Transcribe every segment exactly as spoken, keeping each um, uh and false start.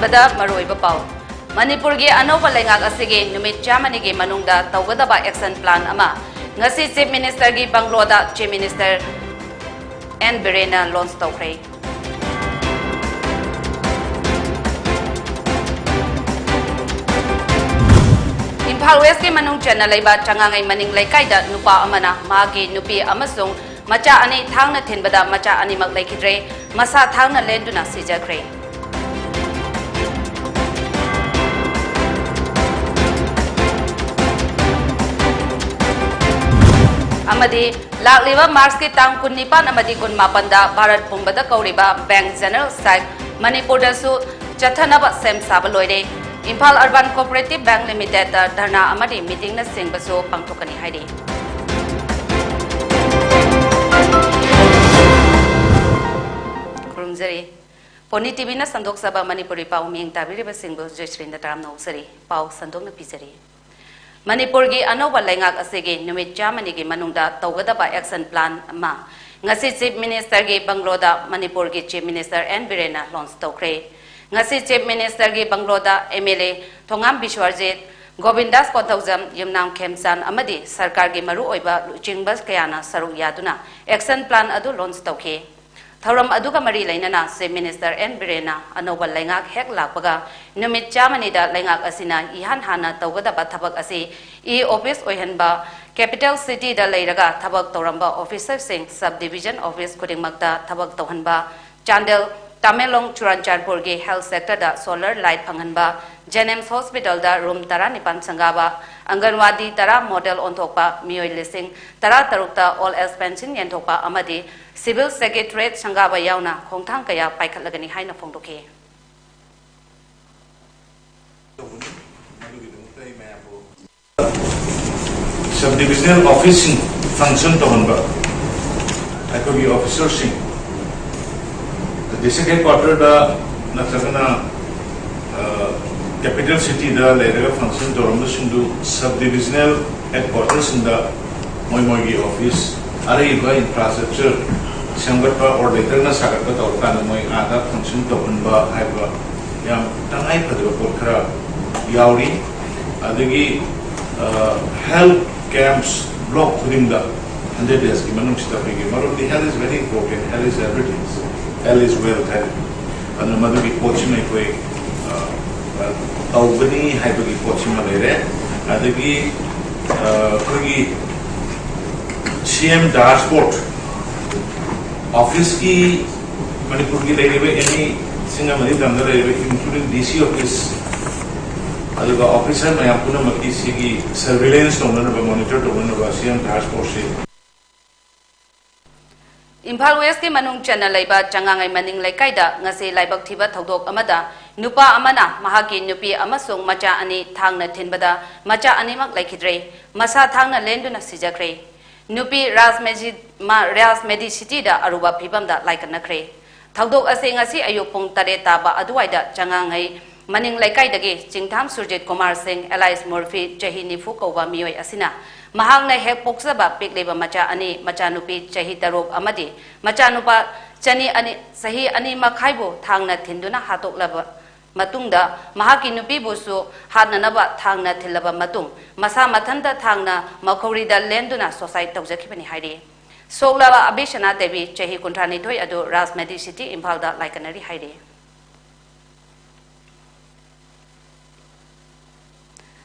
ꯕꯗ ꯃꯔꯨꯑꯣꯏꯕ ꯄꯥꯎ꯫ ꯃꯅꯤꯄꯨꯔꯒꯤ ꯑꯅꯧꯕ ꯂꯩꯉꯥꯛ ꯑꯁꯤꯒꯤ ꯅꯨꯃꯤꯠ ꯆꯥꯝꯃꯅꯤꯒꯤ ꯃꯅꯨꯡꯗ ꯇꯧꯒꯗꯕ action plan ꯑꯃ ꯉꯁꯤ Chief Ministerꯒꯤ bungalow ꯗ Chief Minister N ꯕꯤꯔꯦꯟꯅ launch ꯇꯧꯈ꯭ꯔꯦ꯫ ꯏꯝꯐꯥꯜ Westꯀꯤ ꯃꯅꯨꯡ ꯆꯟꯅ ꯂꯩꯕ ꯆꯉꯥꯉꯩ ꯃꯅꯤꯡ ꯂꯩꯀꯥꯏꯗ ꯅꯨꯄꯥ ꯑꯃꯅ ꯃꯍꯥꯛꯀꯤ ꯅꯨꯄꯤ ꯑꯃꯁꯨꯡ ꯃꯆꯥ ꯑꯅꯤ ꯊꯥꯡꯅ ꯊꯤꯟꯕꯗ ꯃꯆꯥ ꯑꯅꯤꯃꯛ ꯂꯩꯈꯤꯗ꯭ꯔꯦ, ꯃꯁꯥ ꯊꯥꯡꯅ ꯂꯦꯟꯗꯨꯅ ꯁꯤꯖꯈ꯭ꯔꯦ꯫ ꯑꯃꯗꯤ ꯂꯥꯛꯂꯤꯕ Marchꯀꯤ ꯇꯥꯡ ꯀꯨꯟꯅꯤꯄꯥꯟ ꯑꯃꯗꯤ ꯀꯨꯟꯃꯥꯄꯟꯗ ꯚꯥꯔꯠ ꯄꯨꯝꯕꯗ ꯀꯧꯔꯤꯕ bank general strike ꯃꯅꯤꯄꯨꯔꯗꯁꯨ ꯆꯠꯊꯅꯕ ꯁꯦꯝ ꯁꯥꯕ ꯂꯣꯏꯔꯦ꯫ ꯏꯝꯐꯥꯜ Urban Cooperative Bank Limitedꯇ ꯙꯔꯅꯥ ꯑꯃꯗꯤ meetingꯅꯆꯤꯡꯕꯁꯨ ꯄꯥꯡꯊꯣꯛꯀꯅꯤ ꯍꯥꯏꯔꯤ꯫ ꯈꯨꯔꯨꯝꯖꯔꯤ꯫ ꯄꯣꯅꯤ TVꯅ ꯁꯟꯗꯣꯛꯆꯕ ꯃꯅꯤꯄꯨꯔꯤ ꯄꯥꯎ ꯃꯤꯠꯌꯦꯡ ꯇꯥꯕꯤꯔꯤꯕꯁꯤꯡꯕꯨ ꯖꯣꯏꯁ꯭ꯔꯤꯅ ꯇꯔꯥꯝꯅ ꯑꯣꯛꯆꯔꯤ꯫ ꯄꯥꯎ ꯁꯟꯗꯣꯛꯅ ꯄꯤꯖꯔꯤ꯫ ꯃꯅꯤꯄꯨꯔꯒꯤ ꯑꯅꯧꯕ ꯂꯩꯉꯥꯛ ꯑꯁꯤꯒꯤ ꯅꯨꯃꯤꯠ ꯆꯥꯝꯃꯅꯤꯒꯤ ꯃꯅꯨꯡꯗ ꯇꯧꯒꯗꯕ action plan ꯑꯃ ꯉꯁꯤ Chief Ministerꯒꯤ bungalow ꯗ ꯃꯅꯤꯄꯨꯔꯒꯤ Chief Minister N ꯕꯤꯔꯦꯟꯅ launch ꯇꯧꯈ꯭ꯔꯦ꯫ ꯉꯁꯤ Chief Ministerꯒꯤ bungalow ꯗ MLA ꯊꯣꯉꯥꯝ ꯕꯤꯁ꯭ꯋꯔꯖꯤꯠ, ꯒꯣꯕꯤꯟꯗꯥꯁ ꯀꯣꯟꯊꯧꯖꯝ, ꯌꯨꯝꯅꯥꯝ ꯈꯦꯝꯆꯥꯟ ꯑꯃꯗꯤ ꯁꯔꯀꯥꯔꯒꯤ ꯃꯔꯨꯑꯣꯏꯕ ꯂꯨꯆꯤꯡꯕ ꯀꯌꯥꯅ ꯁꯔꯨꯛ ꯌꯥꯗꯨꯅ action plan ꯑꯗꯨ launch ꯇꯧꯈꯤ꯫ ꯊꯧꯔꯝ ꯑꯗꯨꯒ ꯃꯔꯤ ꯂꯩꯅꯅ Chief Minister N ꯕꯤꯔꯦꯟꯅ ꯑꯅꯧꯕ ꯂꯩꯉꯥꯛ ꯍꯦꯛ ꯂꯥꯛꯄꯒ ꯅꯨꯃꯤꯠ ꯆꯥꯝꯃꯅꯤꯗ ꯂꯩꯉꯥꯛ ꯑꯁꯤꯅ ꯏꯍꯥꯟ ꯍꯥꯟꯅ ꯇꯧꯒꯗꯕ ꯊꯕꯛ ꯑꯁꯤ E office ꯑꯣꯏꯍꯟꯕ, capital cityꯗ ꯂꯩꯔꯒ ꯊꯕꯛ ꯇꯧꯔꯝꯕ officerꯁꯤꯡ sub division office ꯈꯨꯗꯤꯡꯃꯛꯇ ꯊꯕꯛ ꯇꯧꯍꯟꯕ, Chandel, Tamenglong, ꯆꯨꯔꯥꯟꯆꯥꯟꯄꯨꯔꯒꯤ health sectorꯗ solar light ꯐꯪꯍꯟꯕ, JNIMS hospitalꯗ room ꯇꯔꯥꯅꯤꯄꯥꯟ ꯁꯪꯒꯥꯕ, ꯑꯪꯒꯟꯋꯥꯗꯤ ꯇꯔꯥ model ꯑꯣꯟꯊꯣꯛꯄ, ꯃꯤꯑꯣꯏ ꯂꯤꯁꯤꯡ ꯇꯔꯥꯇꯔꯨꯛꯇ old age pension ꯌꯦꯟꯊꯣꯛꯄ ꯑꯃꯗꯤ civil secretariat ꯁꯪꯒꯥꯕ ꯌꯥꯎꯅ ꯈꯣꯡꯊꯥꯡ ꯀꯌꯥ ꯄꯥꯏꯈꯠꯂꯒꯅꯤ ꯍꯥꯏꯅ ꯐꯣꯡꯗꯣꯛꯈꯤ꯫ Sub divisional officeꯁꯤꯡ function ꯇꯧꯍꯟꯕ, ꯑꯩꯈꯣꯏꯒꯤ officerꯁꯤꯡ district headquarterꯗ ꯅꯠꯇ꯭ꯔꯒꯅ capital cityꯗ ꯂꯩꯔꯒ function ꯇꯧꯔꯝꯕꯁꯤꯡꯗꯨ sub divisional headquarterꯁꯤꯡꯗ ꯃꯣꯏ ꯃꯣꯏꯒꯤ office, ꯑꯔꯩꯕ infrastructure ꯁꯦꯝꯒꯠꯄ or laterꯅ ꯁꯥꯒꯠꯄ ꯇꯧꯔꯀꯥꯟꯗ ꯃꯣꯏ ꯑꯥꯗ function ꯇꯧꯍꯟꯕ ꯍꯥꯏꯕ ꯌꯥꯝ ꯇꯉꯥꯏ ꯐꯗꯕ ꯄꯣꯠ ꯈꯔ ꯌꯥꯎꯔꯤ꯫ ꯑꯗꯒꯤ ꯍꯦꯜꯊ ꯀꯦꯝꯞꯁ ꯕ꯭ꯂꯣꯛ ꯈꯨꯗꯤꯡꯗ ꯍꯟꯗ꯭ꯔꯦꯠ ꯗꯦꯖꯀꯤ ꯃꯅꯨꯡꯁꯤꯗ ꯑꯩꯈꯣꯏꯒꯤ, ꯃꯔꯝꯗꯤ health is very important, health is everything, health is wealth ꯍꯥꯏꯅ꯫ ꯑꯗꯨꯅ ꯃꯗꯨꯒꯤ ꯄꯣꯠꯁꯤꯃ ꯑꯩꯈꯣꯏ ꯑ, ꯑ, ꯇꯧꯒꯅꯤ ꯍꯥꯏꯕꯒꯤ ꯄꯣꯠꯁꯤꯃ ꯂꯩꯔꯦ꯫ ꯑꯗꯒꯤ ꯑ, ꯑꯩꯈꯣꯏꯒꯤ ꯁꯤ ꯑꯦꯝ ꯗꯥꯁꯕꯣꯔꯗ ꯑꯣꯐꯤꯁꯀꯤ, ꯃꯅꯤꯄꯨꯔꯒꯤ ꯂꯩꯔꯤꯕ ꯑꯦꯅꯤ ꯁꯤꯡ ꯑꯃꯗꯤ ꯇꯝꯗ ꯂꯩꯔꯤꯕ, including D C office, ꯑꯗꯨꯒ ꯑꯣꯐꯤꯁꯔ ꯃꯌꯥꯝ ꯄꯨꯝꯅꯃꯛꯀꯤ ꯁꯤꯒꯤ ꯁꯔꯚꯤꯂꯦꯟꯁ ꯇꯧꯅꯅꯕ, ꯃꯣꯅꯤꯇꯔ ꯇꯧꯅꯅꯕ ꯁꯤ ꯑꯦꯝ ꯗꯥꯁꯕꯣꯔꯗꯁꯤ꯫ ꯏꯝꯐꯥꯜ ꯋꯦꯁꯀꯤ ꯃꯅꯨꯡ ꯆꯟꯅ ꯂꯩꯕ ꯆꯉꯥꯡꯉꯩ ꯃꯅꯤꯡ ꯂꯩꯀꯥꯏꯗ ꯉꯁꯤ ꯂꯥꯏꯕꯛ ꯊꯤꯕ ꯊꯧꯗꯣꯛ ꯑꯃꯗ ꯅꯨꯄꯥ ꯑꯃꯅ ꯃꯍꯥꯛꯀꯤ ꯅꯨꯄꯤ ꯑꯃꯁꯨꯡ ꯃꯆꯥ ꯑꯅꯤ ꯊꯥꯡꯅ ꯊꯤꯟꯕꯗ ꯃꯆꯥ ꯑꯅꯤꯃꯛ ꯂꯩꯈꯤꯗ꯭ꯔꯦ꯫ ꯃꯁꯥ ꯊꯥꯡꯅ ꯂꯦꯟꯗꯨꯅ ꯁꯤꯖꯈ꯭ꯔꯦ꯫ ꯅꯨꯄꯤ ꯔꯥꯖ ꯃꯦꯖꯤ-, ꯃꯥ-, ꯔꯥꯖ ꯃꯦꯗꯤ ꯁꯤꯇꯤꯗ ꯑꯔꯨꯕ ꯐꯤꯕꯝꯗ ꯂꯥꯏꯀꯠꯅꯈ꯭ꯔꯦ꯫ ꯊꯧꯗꯣꯛ ꯑꯁꯤ ꯉꯁꯤ ꯑꯌꯨꯛ ꯄꯨꯡ ꯇꯔꯦꯠ ꯇꯥꯕ ꯑꯗꯨꯋꯥꯏꯗ ꯆꯉꯥꯡꯉꯩ ꯃꯅꯤꯡ ꯂꯩꯀꯥꯏꯗꯒꯤ ꯆꯤꯡꯊꯥꯝ ꯁꯨꯔꯖꯤꯠ ꯀꯨꯃꯥꯔ ꯁꯤꯡ alias ꯃꯨꯔꯐꯤ ꯆꯍꯤ ꯅꯤꯐꯨ ꯀꯧꯕ ꯃꯤꯑꯣꯏ ꯑꯁꯤꯅ ꯃꯍꯥꯛꯅ ꯍꯦꯛ ꯄꯣꯛꯆꯕ ꯄꯤꯛꯂꯤꯕ ꯃꯆꯥ ꯑꯅꯤ, ꯃꯆꯥꯅꯨꯄꯤ ꯆꯍꯤ ꯇꯔꯨꯛ ꯑꯃꯗꯤ ꯃꯆꯥꯅꯨꯄꯥ ꯆꯅꯤ ꯑꯅꯤ, ꯆꯍꯤ ꯑꯅꯤ ꯃꯈꯥꯏꯕꯨ ꯊꯥꯡꯅ ꯊꯤꯟꯗꯨꯅ ꯍꯥꯠꯇꯣꯛꯂꯕ ꯃꯇꯨꯡꯗ, ꯃꯍꯥꯛꯀꯤ ꯅꯨꯄꯤꯕꯨꯁꯨ ꯍꯥꯠꯅꯅꯕ ꯊꯥꯡꯅ ꯊꯤꯜꯂꯕ ꯃꯇꯨꯡ, ꯃꯁꯥ ꯃꯊꯟꯇ ꯊꯥꯡꯅ ꯃꯈꯧꯔꯤꯗ ꯂꯦꯟꯗꯨꯅ suicide ꯇꯧꯖꯈꯤꯕꯅꯤ ꯍꯥꯏꯔꯤ꯫ ꯁꯣꯛꯂꯕ ꯑꯕꯤꯁꯅꯥ ꯗꯦꯕꯤ, ꯆꯍꯤ ꯀꯨꯟꯊ꯭ꯔꯥ ꯅꯤꯊꯣꯏ ꯑꯗꯨ ꯔꯥꯖ ꯃꯦꯗꯤ ꯁꯤꯇꯤ, ꯏꯝꯐꯥꯜꯗ ꯂꯥꯏꯀꯠꯅꯔꯤ ꯍꯥꯏꯔꯤ꯫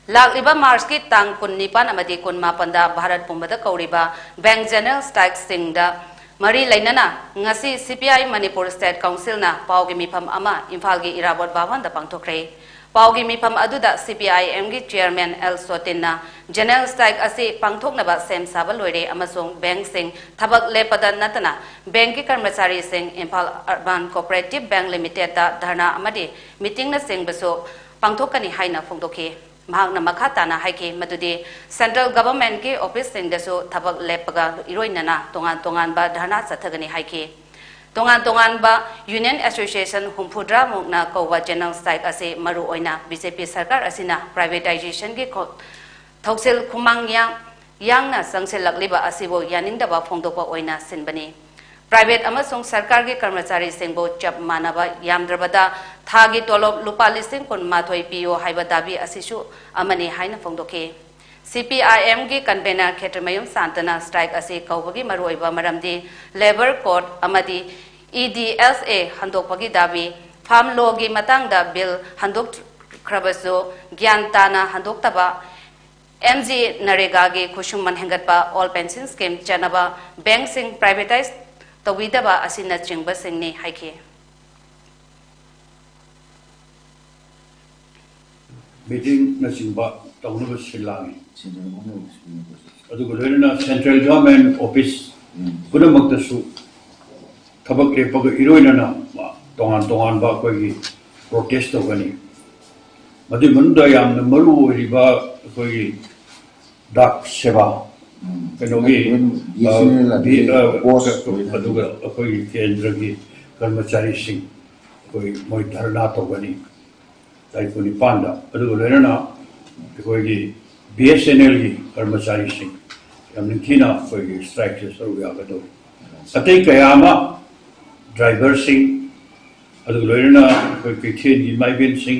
ꯂꯥꯛꯂꯤꯕ ꯃꯥꯔꯆꯀꯤ ꯇꯥꯡ ꯀꯨꯟꯅꯤꯄꯥꯟ ꯑꯃꯗꯤ ꯀꯨꯟꯃꯥꯄꯟꯗ ꯚꯥꯔꯠ ꯄꯨꯝꯕꯗ ꯀꯧꯔꯤꯕ ꯕꯦꯡꯛ ꯖꯦꯅꯔꯦꯜ ꯁ꯭ꯇ꯭ꯔꯥꯏꯛꯁꯤꯡꯗ ꯃꯔꯤ ꯂꯩꯅꯅ ꯉꯁꯤ ꯁꯤ ꯄꯤ ꯑꯥꯏ ꯃꯅꯤꯄꯨꯔ ꯁ꯭ꯇꯦꯠ ꯀꯥꯎꯟꯁꯤꯜꯅ ꯄꯥꯎꯒꯤ ꯃꯤꯐꯝ ꯑꯃ ꯏꯝꯐꯥꯜꯒꯤ ꯏꯔꯥꯕꯣꯠ ꯚꯕꯟꯗ ꯄꯥꯡꯊꯣꯛꯈ꯭ꯔꯦ꯫ ꯄꯥꯎꯒꯤ ꯃꯤꯐꯝ ꯑꯗꯨꯗ ꯁꯤ ꯄꯤ ꯑꯥꯏ ꯑꯦꯝꯒꯤ ꯆꯤꯌꯔꯃꯦꯟ ꯑꯦꯜ ꯁꯣꯇꯤꯟꯅ ꯖꯦꯅꯔꯦꯜ ꯁ꯭ꯇ꯭ꯔꯥꯏꯛ ꯑꯁꯤ ꯄꯥꯡꯊꯣꯛꯅꯕ ꯁꯦꯝ ꯁꯥꯕ ꯂꯣꯏꯔꯦ ꯑꯃꯁꯨꯡ ꯕꯦꯡꯛꯁꯤꯡ ꯊꯕꯛ ꯂꯦꯞꯄꯗ ꯅꯠꯇꯅ ꯕꯦꯡꯛꯀꯤ ꯀꯔꯃꯆꯥꯔꯤꯁꯤꯡ ꯏꯝꯐꯥꯜ ꯑꯔꯕꯥꯟ ꯀꯣꯑꯣꯄꯔꯦꯇꯤꯚ ꯕꯦꯡꯛ ꯂꯤꯃꯤꯇꯦꯗꯇ ꯙꯔꯅꯥ ꯑꯃꯗꯤ ꯃꯤꯇꯤꯡꯅꯆꯤꯡꯕꯁꯨ ꯄꯥꯡꯊꯣꯛꯀꯅꯤ ꯍꯥꯏꯅ ꯐꯣꯡꯗꯣꯛꯈꯤ꯫ ꯃꯍꯥꯛꯅ ꯃꯈꯥ ꯇꯥꯅ ꯍꯥꯏꯈꯤ ꯃꯗꯨꯗꯤ ꯁꯦꯟꯇ꯭ꯔꯦꯜ ꯒꯚꯔꯟꯃꯦꯟꯠꯀꯤ ꯑꯣꯐꯤꯁꯁꯤꯡꯗꯁꯨ ꯊꯕꯛ ꯂꯦꯞꯄꯒ ꯏꯔꯣꯏꯅꯅ ꯇꯣꯉꯥꯟ ꯇꯣꯉꯥꯟꯕ ꯙꯔꯅꯥ ꯆꯠꯊꯒꯅꯤ ꯍꯥꯏꯈꯤ꯫ ꯇꯣꯉꯥꯟ ꯇꯣꯉꯥꯟꯕ ꯌꯨꯅꯤꯌꯟ ꯑꯦꯁꯣꯁꯤꯌꯦꯁꯟ ꯍꯨꯝꯐꯨꯇꯔꯥ ꯃꯨꯛꯅ ꯀꯧꯕ ꯖꯦꯅꯔꯦꯜ ꯁ꯭ꯇ꯭ꯔꯥꯏꯛ ꯑꯁꯤ ꯃꯔꯨ ꯑꯣꯏꯅ ꯕꯤ ꯖꯦ ꯄꯤ ꯁꯔꯀꯥꯔ ꯑꯁꯤꯅ ꯄ꯭ꯔꯥꯏꯚꯦꯇꯥꯏꯖꯦꯁꯟꯒꯤ ꯈꯣ-, ꯊꯧꯁꯤꯜ ꯈꯨꯃꯥꯡ ꯌꯥꯡ-, ꯌꯥꯡꯅ ꯆꯪꯁꯤꯜꯂꯛꯂꯤꯕ ꯑꯁꯤꯕꯨ ꯌꯥꯅꯤꯡꯗꯕ ꯐꯣꯡꯗꯣꯛꯄ ꯑꯣꯏꯅ ꯁꯤꯟꯕꯅꯤ꯫ ꯄ꯭ꯔꯥꯏꯚꯦꯠ ꯑꯃꯁꯨꯡ ꯁꯔꯀꯥꯔꯒꯤ ꯀꯔꯃꯆꯥꯔꯤꯁꯤꯡꯕꯨ ꯆꯞ ꯃꯥꯟꯅꯕ ꯌꯥꯝꯗ꯭ꯔꯕꯗ ꯊꯥꯒꯤ ꯇꯣꯂꯣꯞ ꯂꯨꯄꯥ ꯂꯤꯁꯤꯡ ꯀꯨꯟ ꯃꯥꯊꯣꯏ ꯄꯤꯌꯨ ꯍꯥꯏꯕ ꯗꯥꯕꯤ ꯑꯁꯤꯁꯨ ꯑꯃꯅꯤ ꯍꯥꯏꯅ ꯐꯣꯡꯗꯣꯛꯈꯤ꯫ ꯁꯤ ꯄꯤ ꯑꯥꯏ ꯑꯦꯝꯒꯤ ꯀꯟꯚꯦꯅꯔ ꯈꯦꯇ꯭ꯔꯤꯃꯌꯨꯝ ꯁꯥꯟꯇꯅ ꯁ꯭ꯇ꯭ꯔꯥꯏꯛ ꯑꯁꯤ ꯀꯧꯕꯒꯤ ꯃꯔꯨꯑꯣꯏꯕ ꯃꯔꯝꯗꯤ ꯂꯦꯕꯔ ꯀꯣꯗ ꯑꯃꯗꯤ ꯏ ꯗꯤ ꯑꯦꯁ ꯑꯦ ꯍꯟꯗꯣꯛꯄꯒꯤ ꯗꯥꯕꯤ, ꯐꯥꯔꯝ ꯂꯣꯒꯤ ꯃꯇꯥꯡꯗ ꯕꯤꯜ ꯍꯟꯗꯣꯛꯈ꯭ꯔꯕꯁꯨ ꯒ꯭ꯌꯥꯟ ꯇꯥꯅ ꯍꯟꯗꯣꯛꯇꯕ, ꯑꯦꯝ ꯖꯤ ꯅꯔꯦꯒꯥꯒꯤ ꯈꯨꯠꯁꯨꯃꯟ ꯍꯦꯟꯒꯠꯄ, ꯑꯣꯜ ꯄꯦꯟꯁꯟ ꯁ꯭ꯀꯤꯝ ꯆꯠꯅꯕ, ꯕꯦꯡꯛꯁꯤꯡ ꯄ꯭ꯔꯥꯏꯚꯦꯇꯥꯏꯖ ꯇꯧꯕꯤꯗꯕ ꯑꯁꯤꯅꯆꯤꯡꯕꯁꯤꯡꯅꯤ ꯍꯥꯏꯈꯤ꯫ ꯃꯤꯇꯤꯡꯅꯆꯤꯡꯕ ꯇꯧꯅꯕ ꯁꯤꯜ ꯂꯥꯡꯉꯤ꯫ ꯑꯗꯨꯒ ꯂꯣꯏꯅꯅ ꯁꯦꯟꯇ꯭ꯔꯦꯜ ꯒꯚꯔꯟꯃꯦꯟ ꯑꯣꯐꯤꯁ ꯄꯨꯝꯅꯃꯛꯇꯁꯨ ꯊꯕꯛ ꯂꯦꯞꯄꯒ ꯏꯔꯣꯏꯅꯅ ꯇꯣꯉꯥꯟ ꯇꯣꯉꯥꯟꯕ ꯑꯩꯈꯣꯏꯒꯤ ꯄ꯭ꯔꯣꯇꯦꯁ ꯇꯧꯒꯅꯤ꯫ ꯃꯗꯨꯒꯤ ꯃꯅꯨꯡꯗ ꯌꯥꯝꯅ ꯃꯔꯨ ꯑꯣꯏꯔꯤꯕ ꯑꯩꯈꯣꯏꯒꯤ ꯗꯥꯛ ꯁꯦꯕꯥ, ꯀꯩꯅꯣꯒꯤ, ꯕꯤ ꯑꯦꯁ ꯑꯦꯟ ꯑꯦꯜ ꯑ, ꯕꯤ-, ꯑ, ꯄꯣꯁ ꯑꯗꯨꯒ ꯑꯩꯈꯣꯏꯒꯤ ꯀꯦꯟꯗ꯭ꯔꯒꯤ ꯀꯔꯃꯆꯥꯔꯤꯁꯤꯡ ꯑꯩꯈꯣꯏ ꯃꯣꯏ ꯙꯔꯅꯥ ꯇꯧꯒꯅꯤ ꯇꯥꯔꯤꯛ ꯀꯨꯟꯅꯤꯄꯥꯟꯗ꯫ ꯑꯗꯨꯒ ꯂꯣꯏꯅꯅ ꯑꯩꯈꯣꯏꯒꯤ ꯕꯤ ꯑꯦꯁ ꯑꯦꯟ ꯑꯦꯜꯒꯤ ꯀꯔꯃꯆꯥꯔꯤꯁꯤꯡ ꯌꯥꯝ ꯅꯤꯡꯊꯤꯅ ꯑꯩꯈꯣꯏꯒꯤ ꯁ꯭ꯇ꯭ꯔꯥꯏꯛꯁꯦ ꯁꯔꯨꯛ ꯌꯥꯒꯗꯧꯔꯤ꯫ ꯑꯇꯩ ꯀꯌꯥ ꯑꯃ, ꯗ꯭ꯔꯥꯏꯚꯔꯁꯤꯡ, ꯑꯗꯨꯒ ꯂꯣꯏꯅꯅ ꯑꯩꯈꯣꯏ ꯀꯩꯊꯦꯜꯒꯤ ꯏꯃꯥ ꯏꯕꯦꯟꯁꯤꯡ,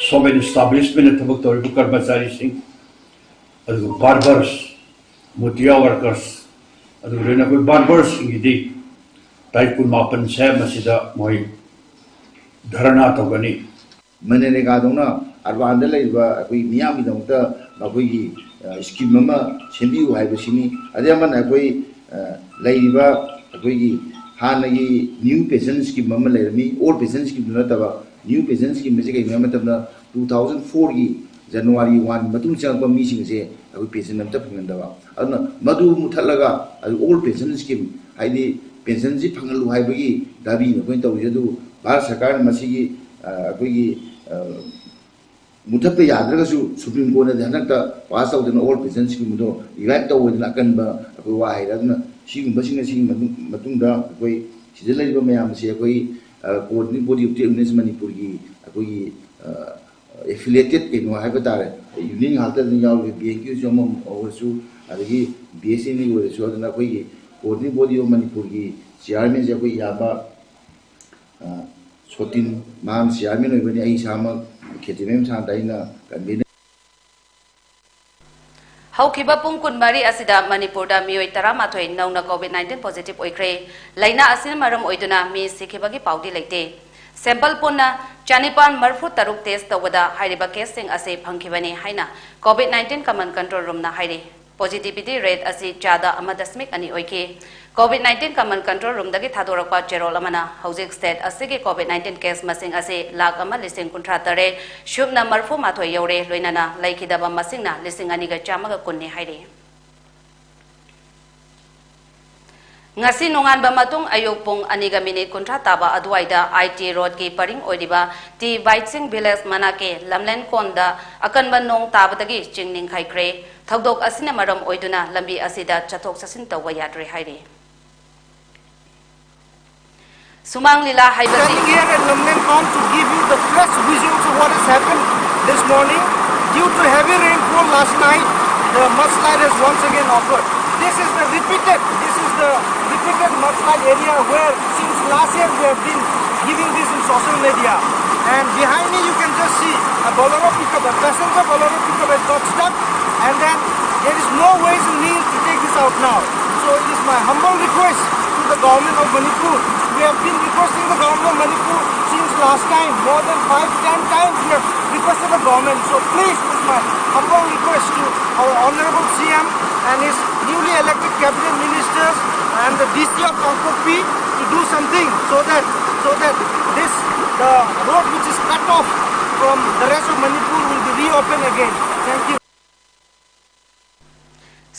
ꯁꯣꯞ ꯑꯦꯟ ꯏꯁꯇꯥꯕ꯭ꯂꯤꯁꯃꯦꯟꯗ ꯊꯕꯛ ꯇꯧꯔꯤꯕ ꯀꯔꯃꯆꯥꯔꯤꯁꯤꯡ, ꯑꯗꯨꯒ ꯕꯥꯔꯕꯔꯁ, ꯃꯨꯇꯤꯌꯥ ꯋꯥꯔꯀꯔꯁ, ꯑꯗꯨꯒ ꯂꯣꯏꯅ ꯑꯩꯈꯣꯏ ꯕꯥꯔꯕꯔꯁꯤꯡꯒꯤꯗꯤ ꯇꯥꯔꯤꯛ ꯀꯨꯟꯃꯥꯄꯟꯁꯦ ꯃꯁꯤꯗ ꯃꯣꯏ ꯙꯔꯅꯥ ꯇꯧꯒꯅꯤ꯫ ꯃꯅꯔꯦꯒꯥꯗꯧꯅ ꯑꯔꯕꯥꯟꯗ ꯂꯩꯔꯤꯕ ꯑꯩꯈꯣꯏ ꯃꯤꯌꯥꯝꯒꯤꯗꯃꯛꯇ ꯃꯈꯣꯏꯒꯤ ꯁ꯭ꯀꯤꯝ ꯑꯃ ꯁꯦꯝꯕꯤꯌꯨ ꯍꯥꯏꯕꯁꯤꯅꯤ꯫ ꯑꯗꯩ ꯑꯃꯅ ꯑꯩꯈꯣꯏ ꯂꯩꯔꯤꯕ ꯑꯩꯈꯣꯏꯒꯤ ꯍꯥꯟꯅꯒꯤ ꯅ꯭ꯌꯨ ꯄꯦꯟꯁꯟ ꯁ꯭ꯀꯤꯝ ꯑꯃ ꯂꯩꯔꯝꯃꯤ, ꯑꯣꯜ ꯄꯦꯟꯁꯟ ꯁ꯭ꯀꯤꯝꯗꯨ ꯅꯠꯇꯕ ꯅ꯭ꯌꯨ ꯄꯦꯟꯁꯟ ꯁ꯭ꯀꯤꯝ ꯑꯁꯤ ꯀꯩꯒꯤꯅꯣ ꯍꯥꯏꯕ ꯃꯇꯝꯗ ꯇꯨ ꯊꯥꯎꯖꯟ ꯐꯣꯔꯒꯤ ꯖꯅꯋꯥꯔꯤ ꯋꯥꯟ ꯃꯇꯨꯡ ꯆꯪꯉꯛꯄ ꯃꯤꯁꯤꯡꯁꯦ ꯑꯩꯈꯣꯏ ꯄꯦꯟꯁꯟ ꯑꯝꯇ ꯐꯪꯍꯟꯗꯕ꯫ ꯑꯗꯨꯅ ꯃꯗꯨ ꯃꯨꯠꯊꯠꯂꯒ ꯑꯩꯈꯣꯏ ꯑꯣꯜ ꯄꯦꯟꯁꯟ ꯁ꯭ꯀꯤꯝ, ꯍꯥꯏꯗꯤ ꯄꯦꯟꯁꯟꯁꯤ ꯐꯪꯍꯜꯂꯨ ꯍꯥꯏꯕꯒꯤ ꯗꯥꯕꯤꯅꯤ ꯑꯩꯈꯣꯏꯅ ꯇꯧꯔꯤꯁꯦ꯫ ꯑꯗꯨꯕꯨ ꯚꯥꯔꯠ ꯁꯔꯀꯥꯔꯅ ꯃꯁꯤꯒꯤ ꯑꯩꯈꯣꯏꯒꯤ ꯃꯨꯠꯊꯠꯄ ꯌꯥꯗ꯭ꯔꯒꯁꯨ ꯁꯨꯄ꯭ꯔꯤꯝ ꯀꯣꯔꯠꯅꯗꯤ ꯍꯟꯗꯛꯇ ꯄꯥꯁ ꯇꯧꯗꯅ ꯑꯣꯜ ꯄꯦꯟꯁꯟ ꯁ꯭ꯀꯤꯝꯗꯣ ꯔꯤꯚꯥꯏꯚ ꯇꯧꯕꯗꯅ ꯑꯀꯟꯕ ꯑꯩꯈꯣꯏ ꯋꯥ ꯍꯥꯏꯔꯦ꯫ ꯑꯗꯨꯅ ꯁꯤꯒꯨꯝꯕꯁꯤꯡ ꯑꯁꯤꯒꯤ ꯃꯇꯨꯡ-, ꯃꯇꯨꯡꯗ ꯑꯩꯈꯣꯏ ꯁꯤꯗ ꯂꯩꯔꯤꯕ ꯃꯌꯥꯝ ꯑꯁꯤ ꯑꯩꯈꯣꯏ ꯀꯣꯑꯣꯔꯗꯤꯅꯦꯠ ꯕꯣꯗꯤ ꯑꯣꯐ ꯇ꯭ꯔꯦꯗ ꯌꯨꯅꯤꯌꯟꯁ ꯃꯅꯤꯄꯨꯔꯒꯤ ꯑꯩꯈꯣꯏꯒꯤ ꯑꯦꯐꯤꯂꯦꯇꯦꯠ ꯀꯩꯅꯣ ꯍꯥꯏꯕ ꯇꯥꯔꯦ, ꯌꯨꯅꯤꯌꯟ ꯉꯥꯛꯇ ꯑꯗꯨꯝ ꯌꯥꯎꯔꯤꯕ ꯕꯦꯡꯀꯤꯁꯨ ꯑꯃ ꯑꯣꯏꯔꯁꯨ, ꯑꯗꯒꯤ ꯕꯤ ꯑꯦꯁ ꯑꯦꯟꯒꯤ ꯑꯣꯏꯔꯁꯨ, ꯑꯗꯨꯅ ꯑꯩꯈꯣꯏꯒꯤ Governing body of ꯃꯅꯤꯄꯨꯔꯒꯤ ꯆꯤꯌꯥꯔꯃꯦꯟꯁꯦ ꯑꯩꯈꯣꯏ ꯏꯌꯥꯝꯕ, ꯑ, ꯁꯣꯇꯤꯟ, ꯃꯍꯥꯛꯅ ꯆꯤꯌꯥꯔꯃꯦꯟ ꯑꯣꯏꯕꯅꯤ꯫ ꯑꯩ ꯏꯁꯥꯃꯛ ꯈꯦꯇ꯭ꯔꯤꯃꯌꯨꯝ ꯁꯥꯟꯇ ꯑꯩꯅ ꯀꯟꯚꯤꯅꯔ꯫ ꯍꯧꯈꯤꯕ ꯄꯨꯡ ꯀꯨꯟꯃꯔꯤ ꯑꯁꯤꯗ ꯃꯅꯤꯄꯨꯔꯗ ꯃꯤꯑꯣꯏ ꯇꯔꯥꯃꯥꯊꯣꯏ ꯅꯧꯅ COVID nineteen positive ꯑꯣꯏꯈ꯭ꯔꯦ꯫ ꯂꯥꯏꯅꯥ ꯑꯁꯤꯅ ꯃꯔꯝ ꯑꯣꯏꯗꯨꯅ ꯃꯤ ꯁꯤꯈꯤꯕꯒꯤ ꯄꯥꯎꯗꯤ ꯂꯩꯇꯦ꯫ Sample ꯄꯨꯟꯅ ꯆꯅꯤꯄꯥꯟ ꯃꯔꯤꯐꯨ ꯇꯔꯨꯛ test ꯇꯧꯕꯗ ꯍꯥꯏꯔꯤꯕ caseꯁꯤꯡ ꯑꯁꯤ ꯐꯪꯈꯤꯕꯅꯤ ꯍꯥꯏꯅ COVID nineteen Command Control Roomꯅ ꯍꯥꯏꯔꯤ꯫ Positivity rate ꯑꯁꯤ ꯆꯥꯗ ꯑꯃ ꯗꯁꯃꯤꯛ ꯑꯅꯤ ꯑꯣꯏꯈꯤ꯫ COVID nineteen Command Control Roomꯗꯒꯤ ꯊꯥꯗꯣꯔꯛꯄ ꯆꯦꯔꯣꯜ ꯑꯃꯅ ꯍꯧꯖꯤꯛ state ꯑꯁꯤꯒꯤ COVID nineteen case ꯃꯁꯤꯡ ꯑꯁꯤ ꯂꯥꯈ ꯑꯃ ꯂꯤꯁꯤꯡ ꯀꯨꯟꯊ꯭ꯔꯥ ꯇꯔꯦꯠ ꯁꯨꯞꯅ ꯃꯔꯤꯐꯨ ꯃꯥꯊꯣꯏ ꯌꯧꯔꯦ, ꯂꯣꯏꯅꯅ ꯂꯩꯈꯤꯗꯕ ꯃꯁꯤꯡꯅ ꯂꯤꯁꯤꯡ ꯑꯅꯤꯒ ꯆꯥꯝꯃꯒ ꯀꯨꯟꯅꯤ ꯍꯥꯏꯔꯤ꯫ ꯉꯁꯤ ꯅꯣꯡꯉꯥꯟꯕ ꯃꯇꯨꯡ ꯑꯌꯨꯛ ꯄꯨꯡ ꯑꯅꯤꯒ ꯃꯤꯅꯤꯠ ꯀꯨꯟꯊ꯭ꯔꯥ ꯇꯥꯕ ꯑꯗꯨꯋꯥꯏꯗ IT Roadꯀꯤ ꯄꯔꯤꯡ ꯑꯣꯏꯔꯤꯕ ꯇꯤ ꯕꯥꯏꯠꯁꯤꯡ Village ꯃꯅꯥꯛꯀꯤ ꯂꯝꯂꯦꯟ ꯀꯣꯟꯗ ꯑꯀꯟꯕ ꯅꯣꯡ ꯇꯥꯕꯗꯒꯤ ꯆꯤꯡ ꯅꯤꯡꯈꯥꯏꯈ꯭ꯔꯦ꯫ ꯊꯧꯗꯣꯛ ꯑꯁꯤꯅ ꯃꯔꯝ ꯑꯣꯏꯗꯨꯅ ꯂꯝꯕꯤ ꯑꯁꯤꯗ ꯆꯠꯊꯣꯛ ꯆꯠꯁꯤꯟ ꯇꯧꯕ ꯌꯥꯗ꯭ꯔꯦ ꯍꯥꯏꯔꯤ꯫ ꯁꯨꯃꯥꯡ ꯂꯤꯂꯥ ꯍꯥꯏꯕꯁꯤ Standing here at Lamlen Pond to give you the fresh visuals of what has happened this morning. Due to heavy rainfall last night, the mudslide has once again occurred. This is the repeated, this is the repeated mudslide area where since last year we have been giving this in social media. And behind me you can just see a Bolero pickup, a passenger Bolero pickup has got stuck, and then there is no ways and means to take this out now. So it is my humble request to the government of Manipur. We have been requesting the government of Manipur since last time, more than five, ten times we have requested the government. So please, it is my humble request to our honorable C M and his newly elected cabinet ministers and the D C of Kangpokpi to do something so that, so that this, the road which is cut off from the rest of Manipur will be reopened again. Thank you.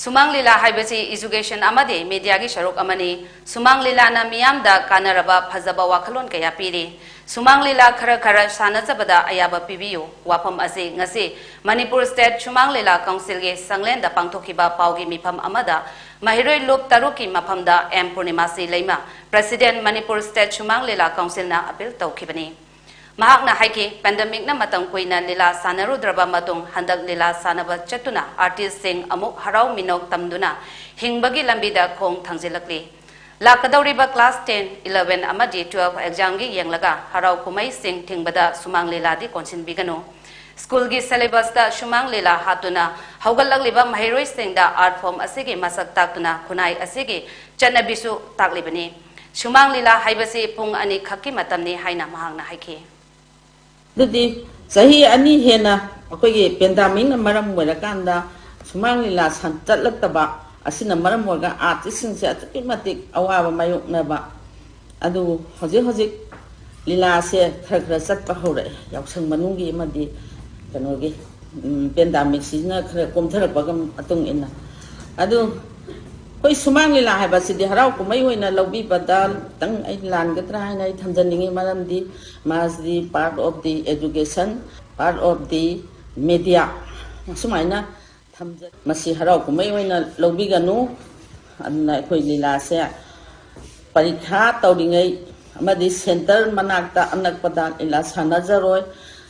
ꯁꯨꯃꯥꯡ ꯂꯤꯂꯥ ꯍꯥꯏꯕꯁꯤ education ꯑꯃꯗꯤ mediaꯒꯤ ꯁꯔꯨꯛ ꯑꯃꯅꯤ꯫ ꯁꯨꯃꯥꯡ ꯂꯤꯂꯥꯅ ꯃꯤꯌꯥꯝꯗ ꯀꯥꯟꯅꯔꯕ ꯐꯖꯕ ꯋꯥꯈꯜꯂꯣꯟ ꯀꯌꯥ ꯄꯤꯔꯤ꯫ ꯁꯨꯃꯥꯡ ꯂꯤꯂꯥ ꯈꯔ ꯈꯔ ꯁꯥꯟꯅꯖꯕꯗ ꯑꯌꯥꯕ ꯄꯤꯕꯤꯌꯨ꯫ ꯋꯥꯐꯝ ꯑꯁꯤ ꯉꯁꯤ Manipur State ꯁꯨꯃꯥꯡ ꯂꯤꯂꯥ Councilꯒꯤ ꯁꯪꯂꯦꯟꯗ ꯄꯥꯡꯊꯣꯛꯈꯤꯕ ꯄꯥꯎꯒꯤ ꯃꯤꯐꯝ ꯑꯃꯗ ꯃꯍꯩꯔꯣꯏ ꯂꯨꯞ ꯇꯔꯨꯛꯀꯤ ꯃꯐꯝꯗ ꯑꯦꯝ ꯄꯨꯔꯅꯤꯃꯥꯁꯤ ꯂꯩꯃ, President Manipur State ꯁꯨꯃꯥꯡ ꯂꯤꯂꯥ Councilꯅ appeal ꯇꯧꯈꯤꯕꯅꯤ꯫ ꯃꯍꯥꯛꯅ ꯍꯥꯏꯈꯤ, pandemic ꯅ ꯃꯇꯝ ꯀꯨꯏꯅ ꯂꯤꯂꯥ ꯁꯥꯟꯅꯔꯨꯗ꯭ꯔꯕ ꯃꯇꯨꯡ ꯍꯟꯗꯛ ꯂꯤꯂꯥ ꯁꯥꯟꯅꯕ ꯆꯠꯇꯨꯅ artist ꯁꯤꯡ ꯑꯃꯨꯛ ꯍꯔꯥꯎ ꯃꯤꯅꯣꯛ ꯇꯝꯗꯨꯅ ꯍꯤꯡꯕꯒꯤ ꯂꯝꯕꯤꯗ ꯈꯣꯡ ꯊꯥꯡꯖꯤꯜꯂꯛꯂꯤ꯫ ꯂꯥꯛꯀꯗꯧꯔꯤꯕ class ten, eleven ꯑꯃꯗꯤ twelve exam ꯒꯤ ꯌꯦꯡꯂꯒ ꯍꯔꯥꯎ ꯀꯨꯝꯍꯩꯁꯤꯡ ꯊꯤꯡꯕꯗ ꯁꯨꯃꯥꯡ ꯂꯤꯂꯥꯗꯤ ꯀꯣꯟꯁꯤꯟꯕꯤꯒꯅꯨ꯫ School ꯒꯤ syllabus ꯇ ꯁꯨꯃꯥꯡ ꯂꯤꯂꯥ ꯍꯥꯞꯇꯨꯅ ꯍꯧꯒꯠꯂꯛꯂꯤꯕ ꯃꯍꯩꯔꯣꯏꯁꯤꯡꯗ art form ꯑꯁꯤꯒꯤ ꯃꯁꯛ ꯇꯥꯛꯇꯨꯅ ꯈꯨꯟꯅꯥꯏ ꯑꯁꯤꯒꯤ ꯆꯠꯅꯕꯤꯁꯨ ꯇꯥꯛꯂꯤꯕꯅꯤ꯫ ꯁꯨꯃꯥꯡ ꯂꯤꯂꯥ ꯍꯥꯏꯕꯁꯤ ꯄꯨꯡ ꯑꯅꯤ ꯈꯛꯀꯤ ꯃꯇꯝꯅꯤ ꯍꯥꯏꯅ ꯃꯍꯥꯛꯅ ꯍꯥꯏꯈꯤ꯫ ꯑꯗꯨꯗꯤ ꯆꯍꯤ ꯑꯅꯤ ꯍꯦꯟꯅ ꯑꯩꯈꯣꯏꯒꯤ pandemic ꯅ ꯃꯔꯝ ꯑꯣꯏꯔꯀꯥꯟꯗ ꯁꯨꯃꯥꯡ ꯂꯤꯂꯥ ꯁꯟ-, ꯆꯠꯂꯛꯇꯕ ꯑꯁꯤꯅ ꯃꯔꯝ ꯑꯣꯏꯔꯒ artist ꯁꯤꯡꯁꯦ ꯑꯗꯨꯛꯀꯤ ꯃꯇꯤꯛ ꯑꯋꯥꯕ ꯃꯥꯌꯣꯛꯅꯕ꯫ ꯑꯗꯨꯕꯨ ꯍꯧꯖꯤꯛ ꯍꯧꯖꯤꯛ ꯂꯤꯂꯥꯁꯦ ꯈꯔ ꯈꯔ ꯆꯠꯄ ꯍꯧꯔꯛꯑꯦ, ꯌꯥꯎꯁꯪ ꯃꯅꯨꯡꯒꯤ ꯑꯃꯗꯤ ꯀꯩꯅꯣꯒꯤ, ꯎꯝ, pandemic ꯁꯤꯅ ꯈꯔ ꯀꯣꯝꯊꯔꯛꯄꯒ ꯃꯇꯨꯡ ꯏꯟꯅ꯫ ꯑꯗꯨ ꯑꯩꯈꯣꯏ ꯁꯨꯃꯥꯡ ꯂꯤꯂꯥ ꯍꯥꯏꯕꯁꯤꯗꯤ ꯍꯔꯥꯎ ꯀꯨꯝꯍꯩ ꯑꯣꯏꯅ ꯂꯧꯕꯤꯕꯗ ꯈꯤꯇꯪ ꯑꯩ ꯂꯥꯟꯒꯗ꯭ꯔꯥ ꯍꯥꯏꯅ ꯑꯩ ꯊꯝꯖꯅꯤꯡꯉꯤ, ꯃꯔꯝꯗꯤ ꯃꯥꯁꯤꯗꯤ part of the education, part of the media, ꯑꯁꯨꯃꯥꯏꯅ ꯊꯝꯖ-, ꯃꯁꯤ ꯍꯔꯥꯎ ꯀꯨꯝꯍꯩ ꯑꯣꯏꯅ ꯂꯧꯕꯤꯒꯅꯨ꯫ ꯑꯗꯨꯅ ꯑꯩꯈꯣꯏ ꯂꯤꯂꯥꯁꯦ ꯄꯔꯤꯈꯥ ꯇꯧꯔꯤꯉꯩ ꯑꯃꯗꯤ center ꯃꯅꯥꯛꯇ ꯑꯅꯛꯄꯗ ꯂꯤꯂꯥ ꯁꯥꯟꯅꯖꯔꯣꯏ꯫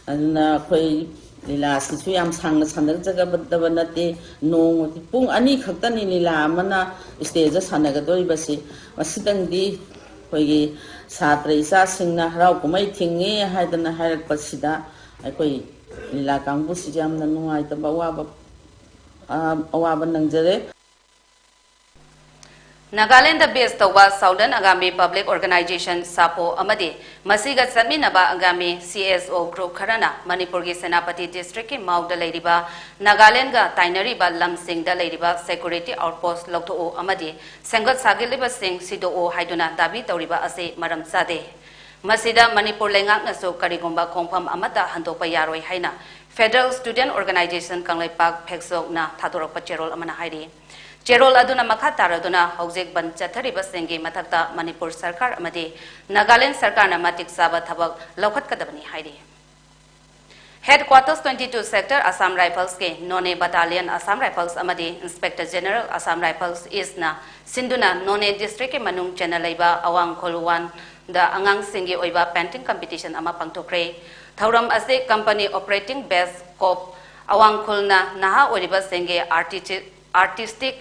ꯑꯗꯨꯅ ꯑꯩꯈꯣꯏ ꯂꯤꯂꯥꯁꯤꯁꯨ ꯌꯥꯝ ꯁꯥꯡꯅ ꯁꯥꯟꯅꯖꯒꯗꯕ ꯅꯠꯇꯦ꯫ ꯅꯣꯡꯃꯒꯤ ꯄꯨꯡ ꯑꯅꯤ ꯈꯛꯇꯅꯤ ꯂꯤꯂꯥ ꯑꯃꯅ stage ꯁꯥꯟꯅꯒꯗꯧꯔꯤꯕꯁꯤ꯫ ꯃꯁꯤꯗꯪꯗꯤ ꯑꯩꯈꯣꯏꯒꯤ ꯁꯥꯇ꯭ꯔ ꯏꯆꯥꯁꯤꯡꯅ ꯍꯔꯥꯎ ꯀꯨꯝꯍꯩ ꯊꯤꯡꯉꯦ ꯍꯥꯏꯗꯅ ꯍꯥꯏꯔꯛꯄꯁꯤꯗ ꯑꯩꯈꯣꯏ ꯂꯤꯂꯥ ꯀꯥꯡꯕꯨꯁꯤꯁꯨ ꯌꯥꯝꯅ ꯅꯨꯡꯉꯥꯏꯇꯕ ꯑꯋꯥꯕ, ꯑ, ꯑꯋꯥꯕ ꯅꯪꯖꯔꯦ꯫ ꯅꯥꯒꯥꯂꯦꯟꯗ base ꯇꯧꯕ Southern Angami Public Organization, ꯁꯥꯄꯣ, ꯑꯃꯗꯤ ꯃꯁꯤꯒ ꯆꯠꯃꯤꯟꯅꯕ Angami C S O group ꯈꯔꯅ ꯃꯅꯤꯄꯨꯔꯒꯤ ꯁꯦꯅꯥꯄꯇꯤ district ꯀꯤ ꯃꯥꯎꯗ ꯂꯩꯔꯤꯕ ꯅꯥꯒꯥꯂꯦꯟꯗꯒ ꯇꯥꯏꯅꯔꯤꯕ ꯂꯝꯁꯤꯡꯗ ꯂꯩꯔꯤꯕ security outpost ꯂꯧꯊꯣꯛꯎ ꯑꯃꯗꯤ ꯁꯦꯝꯒꯠ ꯁꯥꯒꯠꯂꯤꯕꯁꯤꯡ ꯁꯤꯗꯣꯛꯎ ꯍꯥꯏꯗꯨꯅ ꯗꯥꯕꯤ ꯇꯧꯔꯤꯕ ꯑꯁꯤ ꯃꯔꯝ ꯆꯥꯗꯦ꯫ ꯃꯁꯤꯗ ꯃꯅꯤꯄꯨꯔ ꯂꯩꯉꯥꯛꯅꯁꯨ ꯀꯔꯤꯒꯨꯝꯕ ꯈꯣꯡꯐꯝ ꯑꯃꯠꯇ ꯍꯟꯗꯣꯛꯄ ꯌꯥꯔꯣꯏ ꯍꯥꯏꯅ Federal Student Organization ꯀꯪꯂꯩꯄꯥꯛ, ꯐꯦꯛꯁꯣꯛꯅ ꯊꯥꯗꯣꯔꯛꯄ ꯆꯦꯔꯣꯜ ꯑꯃꯅ ꯍꯥꯏꯔꯤ꯫ ꯆꯦꯔꯣꯜ ꯑꯗꯨꯅ ꯃꯈꯥ ꯇꯥꯔꯗꯨꯅ ꯍꯧꯖꯤꯛ ꯕꯟꯗ ꯆꯠꯊꯔꯤꯕꯁꯤꯡꯒꯤ ꯃꯊꯛꯇ ꯃꯅꯤꯄꯨꯔ ꯁꯔꯀꯥꯔ ꯑꯃꯗꯤ ꯅꯥꯒꯥꯂꯦꯟꯗ ꯁꯔꯀꯥꯔꯅ ꯃꯇꯤꯛ ꯆꯥꯕ ꯊꯕꯛ ꯂꯧꯈꯠꯀꯗꯕꯅꯤ ꯍꯥꯏꯔꯤ꯫ Headquarters twenty two Sector Assam Riflesꯀꯤ Noney Battalion Assam Rifles ꯑꯃꯗꯤ Inspector General Assam Rifles Eastꯅ ꯁꯤꯟꯗꯨꯅ Noney Districtꯀꯤ ꯃꯅꯨꯡ ꯆꯟꯅ ꯂꯩꯕ ꯑꯋꯥꯡ ꯈꯨꯜ one ꯗ ꯑꯉꯥꯡꯁꯤꯡꯒꯤ ꯑꯣꯏꯕ painting competition ꯑꯃ ꯄꯥꯡꯊꯣꯛꯈ꯭ꯔꯦ꯫ ꯊꯧꯔꯝ ꯑꯁꯤ company operating base ꯀꯣꯞ ꯑꯋꯥꯡ ꯈꯨꯜꯅ ꯅꯍꯥ ꯑꯣꯏꯔꯤꯕꯁꯤꯡꯒꯤ artistic, artistic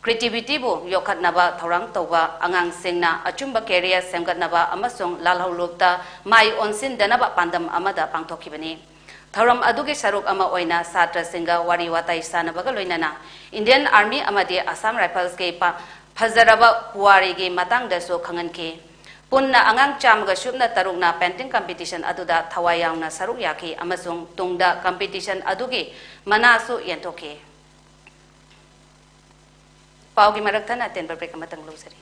creativityꯕꯨ ꯌꯣꯛꯈꯠꯅꯕ ꯊꯧꯔꯥꯡ ꯇꯧꯕ, ꯑꯉꯥꯡꯁꯤꯡꯅ ꯑꯆꯨꯝꯕ career ꯁꯦꯝꯒꯠꯅꯕ ꯑꯃꯁꯨꯡ ꯂꯥꯜꯍꯧꯂꯨꯞꯇ ꯃꯥꯏ ꯑꯣꯟꯁꯤꯟꯗꯅꯕ ꯄꯥꯟꯗꯝ ꯑꯃꯗ ꯄꯥꯡꯊꯣꯛꯈꯤꯕꯅꯤ꯫ ꯊꯧꯔꯝ ꯑꯗꯨꯒꯤ ꯁꯔꯨꯛ ꯑꯃ ꯑꯣꯏꯅ ꯁꯥꯇ꯭ꯔꯁꯤꯡꯒ ꯋꯥꯔꯤ ꯋꯥꯇꯥꯏ ꯁꯥꯟꯅꯕꯒ ꯂꯣꯏꯅꯅ Indian Army ꯑꯃꯗꯤ Assam Riflesꯀꯤ ꯄ-, ꯐꯖꯔꯕ ꯄꯨꯋꯥꯔꯤꯒꯤ ꯃꯇꯥꯡꯗꯁꯨ ꯈꯪꯍꯟꯈꯤ꯫ ꯄꯨꯟꯅ ꯑꯉꯥꯡ ꯆꯥꯝꯃꯒ ꯁꯨꯞꯅ ꯇꯔꯨꯛꯅ painting competition ꯑꯗꯨꯗ ꯊꯋꯥꯏ ꯌꯥꯎꯅ ꯁꯔꯨꯛ ꯌꯥꯈꯤ ꯑꯃꯁꯨꯡ ꯇꯨꯡꯗ competition ꯑꯗꯨꯒꯤ ꯃꯅꯥꯁꯨ ꯌꯦꯟꯊꯣꯛꯈꯤ꯫ ꯄꯥꯎꯒꯤ ꯃꯔꯛ ꯊꯠꯅ ꯑꯇꯦꯟꯕ break ꯑꯃꯇꯪ ꯂꯧꯖꯔꯤ꯫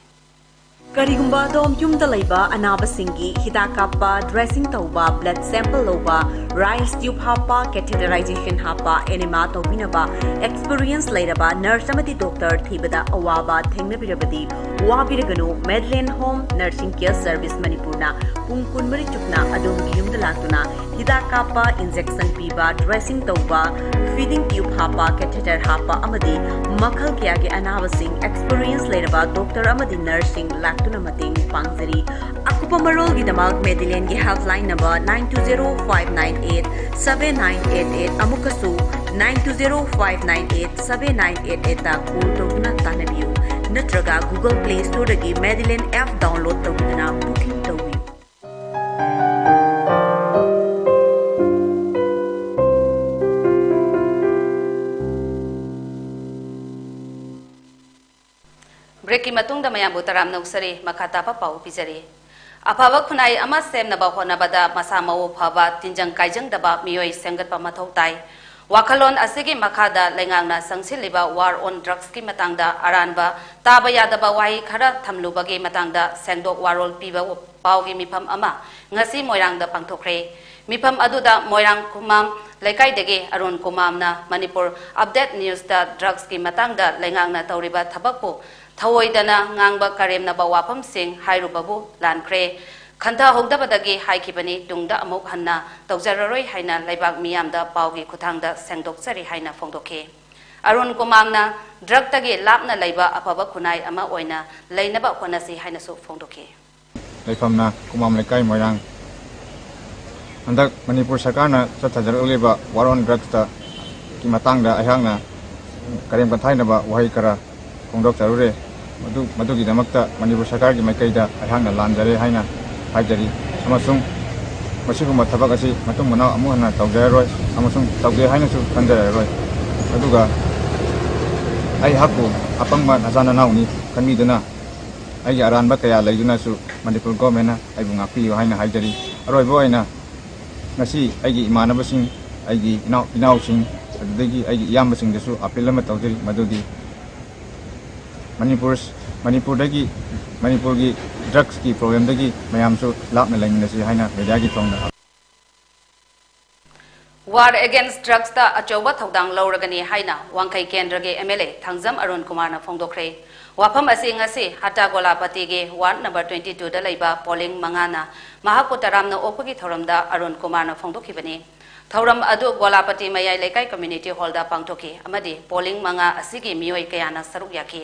ꯀꯔꯤꯒꯨꯝꯕ ꯑꯗꯣꯝ ꯌꯨꯝꯗ ꯂꯩꯕ ꯑꯅꯥꯕꯁꯤꯡꯒꯤ ꯍꯤꯗꯥꯛ ꯀꯥꯞꯄ, dressing ꯇꯧꯕ, blood sample ꯂꯧꯕ, rice tube ꯍꯥꯞꯄ, catheterization ꯍꯥꯞꯄ, enema ꯇꯧꯕꯤꯅꯕ experience ꯂꯩꯔꯕ nurse ꯑꯃꯗꯤ doctor ꯊꯤꯕꯗ ꯑꯋꯥꯕ ꯊꯦꯡꯅꯕꯤꯔꯕꯗꯤ ꯋꯥꯕꯤꯔꯒꯅꯨ꯫ Madeline Home Nursing Care Service ꯃꯅꯤꯄꯨꯔꯅ ꯄꯨꯡ ꯀꯨꯟꯃꯔꯤ ꯆꯨꯞꯅ ꯑꯗꯣꯝꯒꯤ ꯌꯨꯝꯗ ꯂꯥꯛꯇꯨꯅ ꯍꯤꯗꯥꯛ ꯀꯥꯞꯄ, injection ꯄꯤꯕ, dressing ꯇꯧꯕ, feeding tube ꯍꯥꯞꯄ, catheter ꯍꯥꯞꯄ ꯑꯃꯗꯤ ꯃꯈꯜ ꯀꯌꯥꯒꯤ ꯑꯅꯥꯕꯁꯤꯡ experience ꯂꯩꯔꯕ doctor ꯑꯃꯗꯤ nurseꯁꯤꯡ ꯂꯥꯛꯇꯨꯅ ꯃꯇꯦꯡ ꯄꯥꯡꯖꯔꯤ꯫ ꯑꯀꯨꯞꯄ ꯃꯔꯣꯜꯒꯤꯗꯃꯛ Madelineꯒꯤ helpline number nine two zero five nine eight seven nine eight eight, ꯑꯃꯨꯛꯀꯁꯨ nine two zero five nine eight seven nine eight eightꯇ call ꯇꯧꯗꯨꯅ ꯇꯥꯟꯅꯕꯤꯌꯨ, ꯅꯠꯇ꯭ꯔꯒ Google Play Storeꯗꯒꯤ Madeline app download ꯇꯧꯗꯨꯅ booking ꯇꯧꯕꯤꯌꯨ꯫ Breakꯀꯤ ꯃꯇꯨꯡꯗ ꯃꯌꯥꯝꯕꯨ ꯇꯔꯥꯝꯅ ꯑꯣꯛꯆꯔꯤ, ꯃꯈꯥ ꯇꯥꯕ ꯄꯥꯎ ꯄꯤꯖꯔꯤ꯫ ꯑꯐꯕ ꯈꯨꯟꯅꯥꯏ ꯑꯃ ꯁꯦꯝꯅꯕ ꯍꯣꯠꯅꯕꯗ ꯃꯁꯥ ꯃꯎ ꯐꯕ, ꯇꯤꯟꯖꯪ ꯀꯥꯏꯖꯪꯗꯕ ꯃꯤꯑꯣꯏ ꯁꯦꯝꯒꯠꯄ ꯃꯊꯧ ꯇꯥꯏ꯫ ꯋꯥꯈꯜꯂꯣꯟ ꯑꯁꯤꯒꯤ ꯃꯈꯥꯗ ꯂꯩꯉꯥꯛꯅ ꯆꯪꯁꯤꯜꯂꯤꯕ war on drugsꯀꯤ ꯃꯇꯥꯡꯗ ꯑꯔꯥꯟꯕ ꯇꯥꯕ ꯌꯥꯗꯕ ꯋꯥꯍꯩ ꯈꯔ ꯊꯝꯂꯨꯕꯒꯤ ꯃꯇꯥꯡꯗ ꯁꯦꯡꯗꯣꯛ ꯋꯥꯔꯣꯜ ꯄꯤꯕ ꯄꯥꯎꯒꯤ ꯃꯤꯐꯝ ꯑꯃ ꯉꯁꯤ ꯃꯣꯏꯔꯥꯡꯗ ꯄꯥꯡꯊꯣꯛꯈ꯭ꯔꯦ꯫ ꯃꯤꯐꯝ ꯑꯗꯨꯗ ꯃꯣꯏꯔꯥꯡ ꯈꯨꯃꯥꯝ ꯂꯩꯀꯥꯏꯗꯒꯤ ꯑꯔꯨꯟ ꯀꯨꯃꯥꯝꯅ Manipur Update Newsꯇ drugsꯀꯤ ꯃꯇꯥꯡꯗ ꯂꯩꯉꯥꯛꯅ ꯇꯧꯔꯤꯕ ꯊꯕꯛꯄꯨ ꯊꯧꯑꯣꯏꯗꯅ ꯉꯥꯡꯕ ꯀꯔꯦꯝꯅꯕ ꯋꯥꯐꯝꯁꯤꯡ ꯍꯥꯏꯔꯨꯕꯕꯨ ꯂꯥꯟꯈ꯭ꯔꯦ꯫ ꯈꯟꯊꯍꯧꯗꯕꯗꯒꯤ ꯍꯥꯏꯈꯤꯕꯅꯤ꯫ ꯇꯨꯡꯗ ꯑꯃꯨꯛ ꯍꯟꯅ ꯇꯧꯖꯔꯔꯣꯏ ꯍꯥꯏꯅ ꯂꯩꯕꯥꯛ ꯃꯤꯌꯥꯝꯗ ꯄꯥꯎꯒꯤ ꯈꯨꯠꯊꯥꯡꯗ ꯁꯦꯡꯗꯣꯛꯆꯔꯤ ꯍꯥꯏꯅ ꯐꯣꯡꯗꯣꯛꯈꯤ꯫ ꯑꯔꯨꯟ ꯀꯨꯃꯥꯔꯅ ꯗ꯭ꯔꯒꯇꯒꯤ ꯂꯥꯞꯅ ꯂꯩꯕ ꯑꯐꯕ ꯈꯨꯟꯅꯥꯏ ꯑꯃ ꯑꯣꯏꯅ ꯂꯩꯅꯕ ꯍꯣꯠꯅꯁꯤ ꯍꯥꯏꯅꯁꯨ ꯐꯣꯡꯗꯣꯛꯈꯤ꯫ ꯂꯩꯐꯝꯅ ꯀꯨꯃꯥꯝ ꯂꯩꯀꯥꯏ, ꯃꯣꯏꯔꯥꯡ꯫ ꯍꯟꯗꯛ ꯃꯅꯤꯄꯨꯔ ꯁꯔꯀꯥꯔꯅ ꯆꯠꯊꯖꯔꯛꯂꯤꯕ War on Drugsꯇ ꯒꯤ ꯃꯇꯥꯡꯗ ꯑꯩꯍꯥꯛꯅ ꯀꯔꯦꯝ ꯀꯊꯥꯏꯅꯕ ꯋꯥꯍꯩ ꯈꯔ ꯐꯣꯡꯗꯣꯛꯆꯔꯨꯔꯦ꯫ ꯃꯗꯨ, ꯃꯗꯨꯒꯤꯗꯃꯛꯇ ꯃꯅꯤꯄꯨꯔ ꯁꯔꯀꯥꯔꯒꯤ ꯃꯥꯏꯀꯩꯗ ꯑꯩꯍꯥꯛꯅ ꯂꯥꯟꯖꯔꯦ ꯍꯥꯏꯅ ꯍꯥꯏꯖꯔꯤ, ꯑꯃꯁꯨꯡ ꯃꯁꯤꯒꯨꯝꯕ ꯊꯕꯛ ꯑꯁꯤ ꯃꯇꯨꯡ ꯃꯅꯥꯎ ꯑꯃꯨꯛ ꯍꯟꯅ ꯇꯧꯖꯔꯔꯣꯏ ꯑꯃꯁꯨꯡ ꯇꯧꯒꯦ ꯍꯥꯏꯅꯁꯨ ꯈꯟꯖꯔꯔꯣꯏ꯫ ꯑꯗꯨꯒ ꯑꯩꯍꯥꯛꯄꯨ ꯑꯄꯪꯕ ꯅꯆꯥ ꯅꯅꯥꯎꯅꯤ ꯈꯟꯕꯤꯗꯨꯅ ꯑꯩꯒꯤ ꯑꯔꯥꯟꯕ ꯀꯌꯥ ꯂꯩꯗꯨꯅꯁꯨ ꯃꯅꯤꯄꯨꯔ ꯒꯣꯔꯃꯦꯟꯅ ꯑꯩꯕꯨ ꯉꯥꯛꯄꯤꯌꯨ ꯍꯥꯏꯅ ꯍꯥꯏꯖꯔꯤ꯫ ꯑꯔꯣꯏꯕ ꯑꯣꯏꯅ ꯉꯁꯤ ꯑꯩꯒꯤ ꯏꯃꯥꯟꯅꯕꯁꯤꯡ, ꯑꯩꯒꯤ ꯏꯅꯥꯎ, ꯏꯅꯥꯎꯁꯤꯡ, ꯑꯗꯨꯗꯒꯤ ꯑꯩꯒꯤ ꯏꯌꯥꯝꯕꯁꯤꯡꯗꯁꯨ ꯑꯥꯄꯤꯜ ꯑꯃ ꯇꯧꯖꯔꯤ, ꯃꯗꯨꯗꯤ ꯃꯅꯤꯄꯨꯔ, ꯃꯅꯤꯄꯨꯔꯗꯒꯤ, ꯃꯅꯤꯄꯨꯔꯒꯤ ꯗ꯭ꯔꯒꯁꯀꯤ ꯄ꯭ꯔꯣꯕ꯭ꯂꯦꯝꯗꯒꯤ ꯃꯌꯥꯝꯁꯨ ꯂꯥꯞꯅ ꯂꯩꯃꯤꯟꯅꯁꯤ ꯍꯥꯏꯅ ꯃꯦꯗꯤꯌꯥꯒꯤ ꯊꯣꯡꯅ War against Drugsꯇ ꯑꯆꯧꯕ ꯊꯧꯗꯥꯡ ꯂꯧꯔꯒꯅꯤ ꯍꯥꯏꯅ ꯋꯥꯡꯈꯩ ꯀꯦꯟꯗ꯭ꯔꯒꯤ MLA ꯊꯥꯡꯖꯝ ꯑꯔꯨꯟ ꯀꯨꯃꯥꯔꯅ ꯐꯣꯡꯗꯣꯛꯈ꯭ꯔꯦ꯫ ꯋꯥꯐꯝ ꯑꯁꯤ ꯉꯁꯤ ꯍꯇꯥ ꯒꯣꯂꯥꯄꯇꯤꯒꯤ ward number twenty twoꯗ ꯂꯩꯕ ꯄꯣꯂꯤꯡ ꯃꯉꯥꯅ ꯃꯍꯥꯛꯄꯨ ꯇꯔꯥꯝꯅ ꯑꯣꯛꯄꯒꯤ ꯊꯧꯔꯝꯗ ꯑꯔꯨꯟ ꯀꯨꯃꯥꯔꯅ ꯐꯣꯡꯗꯣꯛꯈꯤꯕꯅꯤ꯫ ꯊꯧꯔꯝ ꯑꯗꯨ ꯒꯣꯂꯥꯄꯇꯤ ꯃꯌꯥꯏ ꯂꯩꯀꯥꯏ community hallꯗ ꯄꯥꯡꯊꯣꯛꯈꯤ ꯑꯃꯗꯤ ꯄꯣꯂꯤꯡ ꯃꯉꯥ ꯑꯁꯤꯒꯤ ꯃꯤꯑꯣꯏ ꯀꯌꯥꯅ ꯁꯔꯨꯛ ꯌꯥꯈꯤ꯫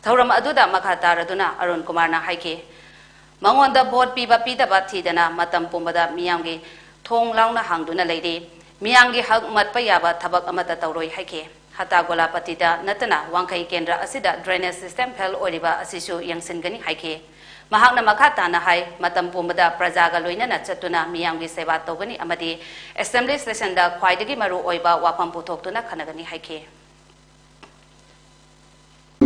ꯊꯧꯔꯝ ꯑꯗꯨꯗ ꯃꯈꯥ ꯇꯥꯔꯗꯨꯅ ꯑꯔꯨꯟ ꯀꯨꯃꯥꯔꯅ ꯍꯥꯏꯈꯤ, ꯃꯉꯣꯟꯗ ꯚꯣꯠ ꯄꯤꯕ ꯄꯤꯗꯕ ꯊꯤꯗꯅ ꯃꯇꯝ ꯄꯨꯝꯕꯗ ꯃꯤꯌꯥꯝꯒꯤ ꯊꯣꯡ ꯂꯥꯎꯅ ꯍꯥꯡꯗꯨꯅ ꯂꯩꯔꯤ꯫ ꯃꯤꯌꯥꯝꯒꯤ ꯍꯛ ꯃꯠꯄ ꯌꯥꯕ ꯊꯕꯛ ꯑꯃꯠꯇ ꯇꯧꯔꯣꯏ ꯍꯥꯏꯈꯤ꯫ ꯍꯇꯥ ꯒꯣꯂꯥꯄꯇꯤꯗ ꯅꯠꯇꯅ ꯋꯥꯡꯈꯩ ꯀꯦꯟꯗ꯭ꯔ ꯑꯁꯤꯗ drainage system fail ꯑꯣꯏꯔꯤꯕ ꯑꯁꯤꯁꯨ ꯌꯦꯡꯁꯤꯟꯒꯅꯤ ꯍꯥꯏꯈꯤ꯫ ꯃꯍꯥꯛꯅ ꯃꯈꯥ ꯇꯥꯅ ꯍꯥꯏ, ꯃꯇꯝ ꯄꯨꯝꯕꯗ ꯄ꯭ꯔꯖꯥꯒ ꯂꯣꯏꯅꯅ ꯆꯠꯇꯨꯅ ꯃꯤꯌꯥꯝꯒꯤ ꯁꯦꯕꯥ ꯇꯧꯒꯅꯤ ꯑꯃꯗꯤ assembly sessionꯗ ꯈ꯭ꯋꯥꯏꯗꯒꯤ ꯃꯔꯨ ꯑꯣꯏꯕ ꯋꯥꯐꯝ ꯄꯨꯊꯣꯛꯇꯨꯅ ꯈꯟꯅꯒꯅꯤ ꯍꯥꯏꯈꯤ꯫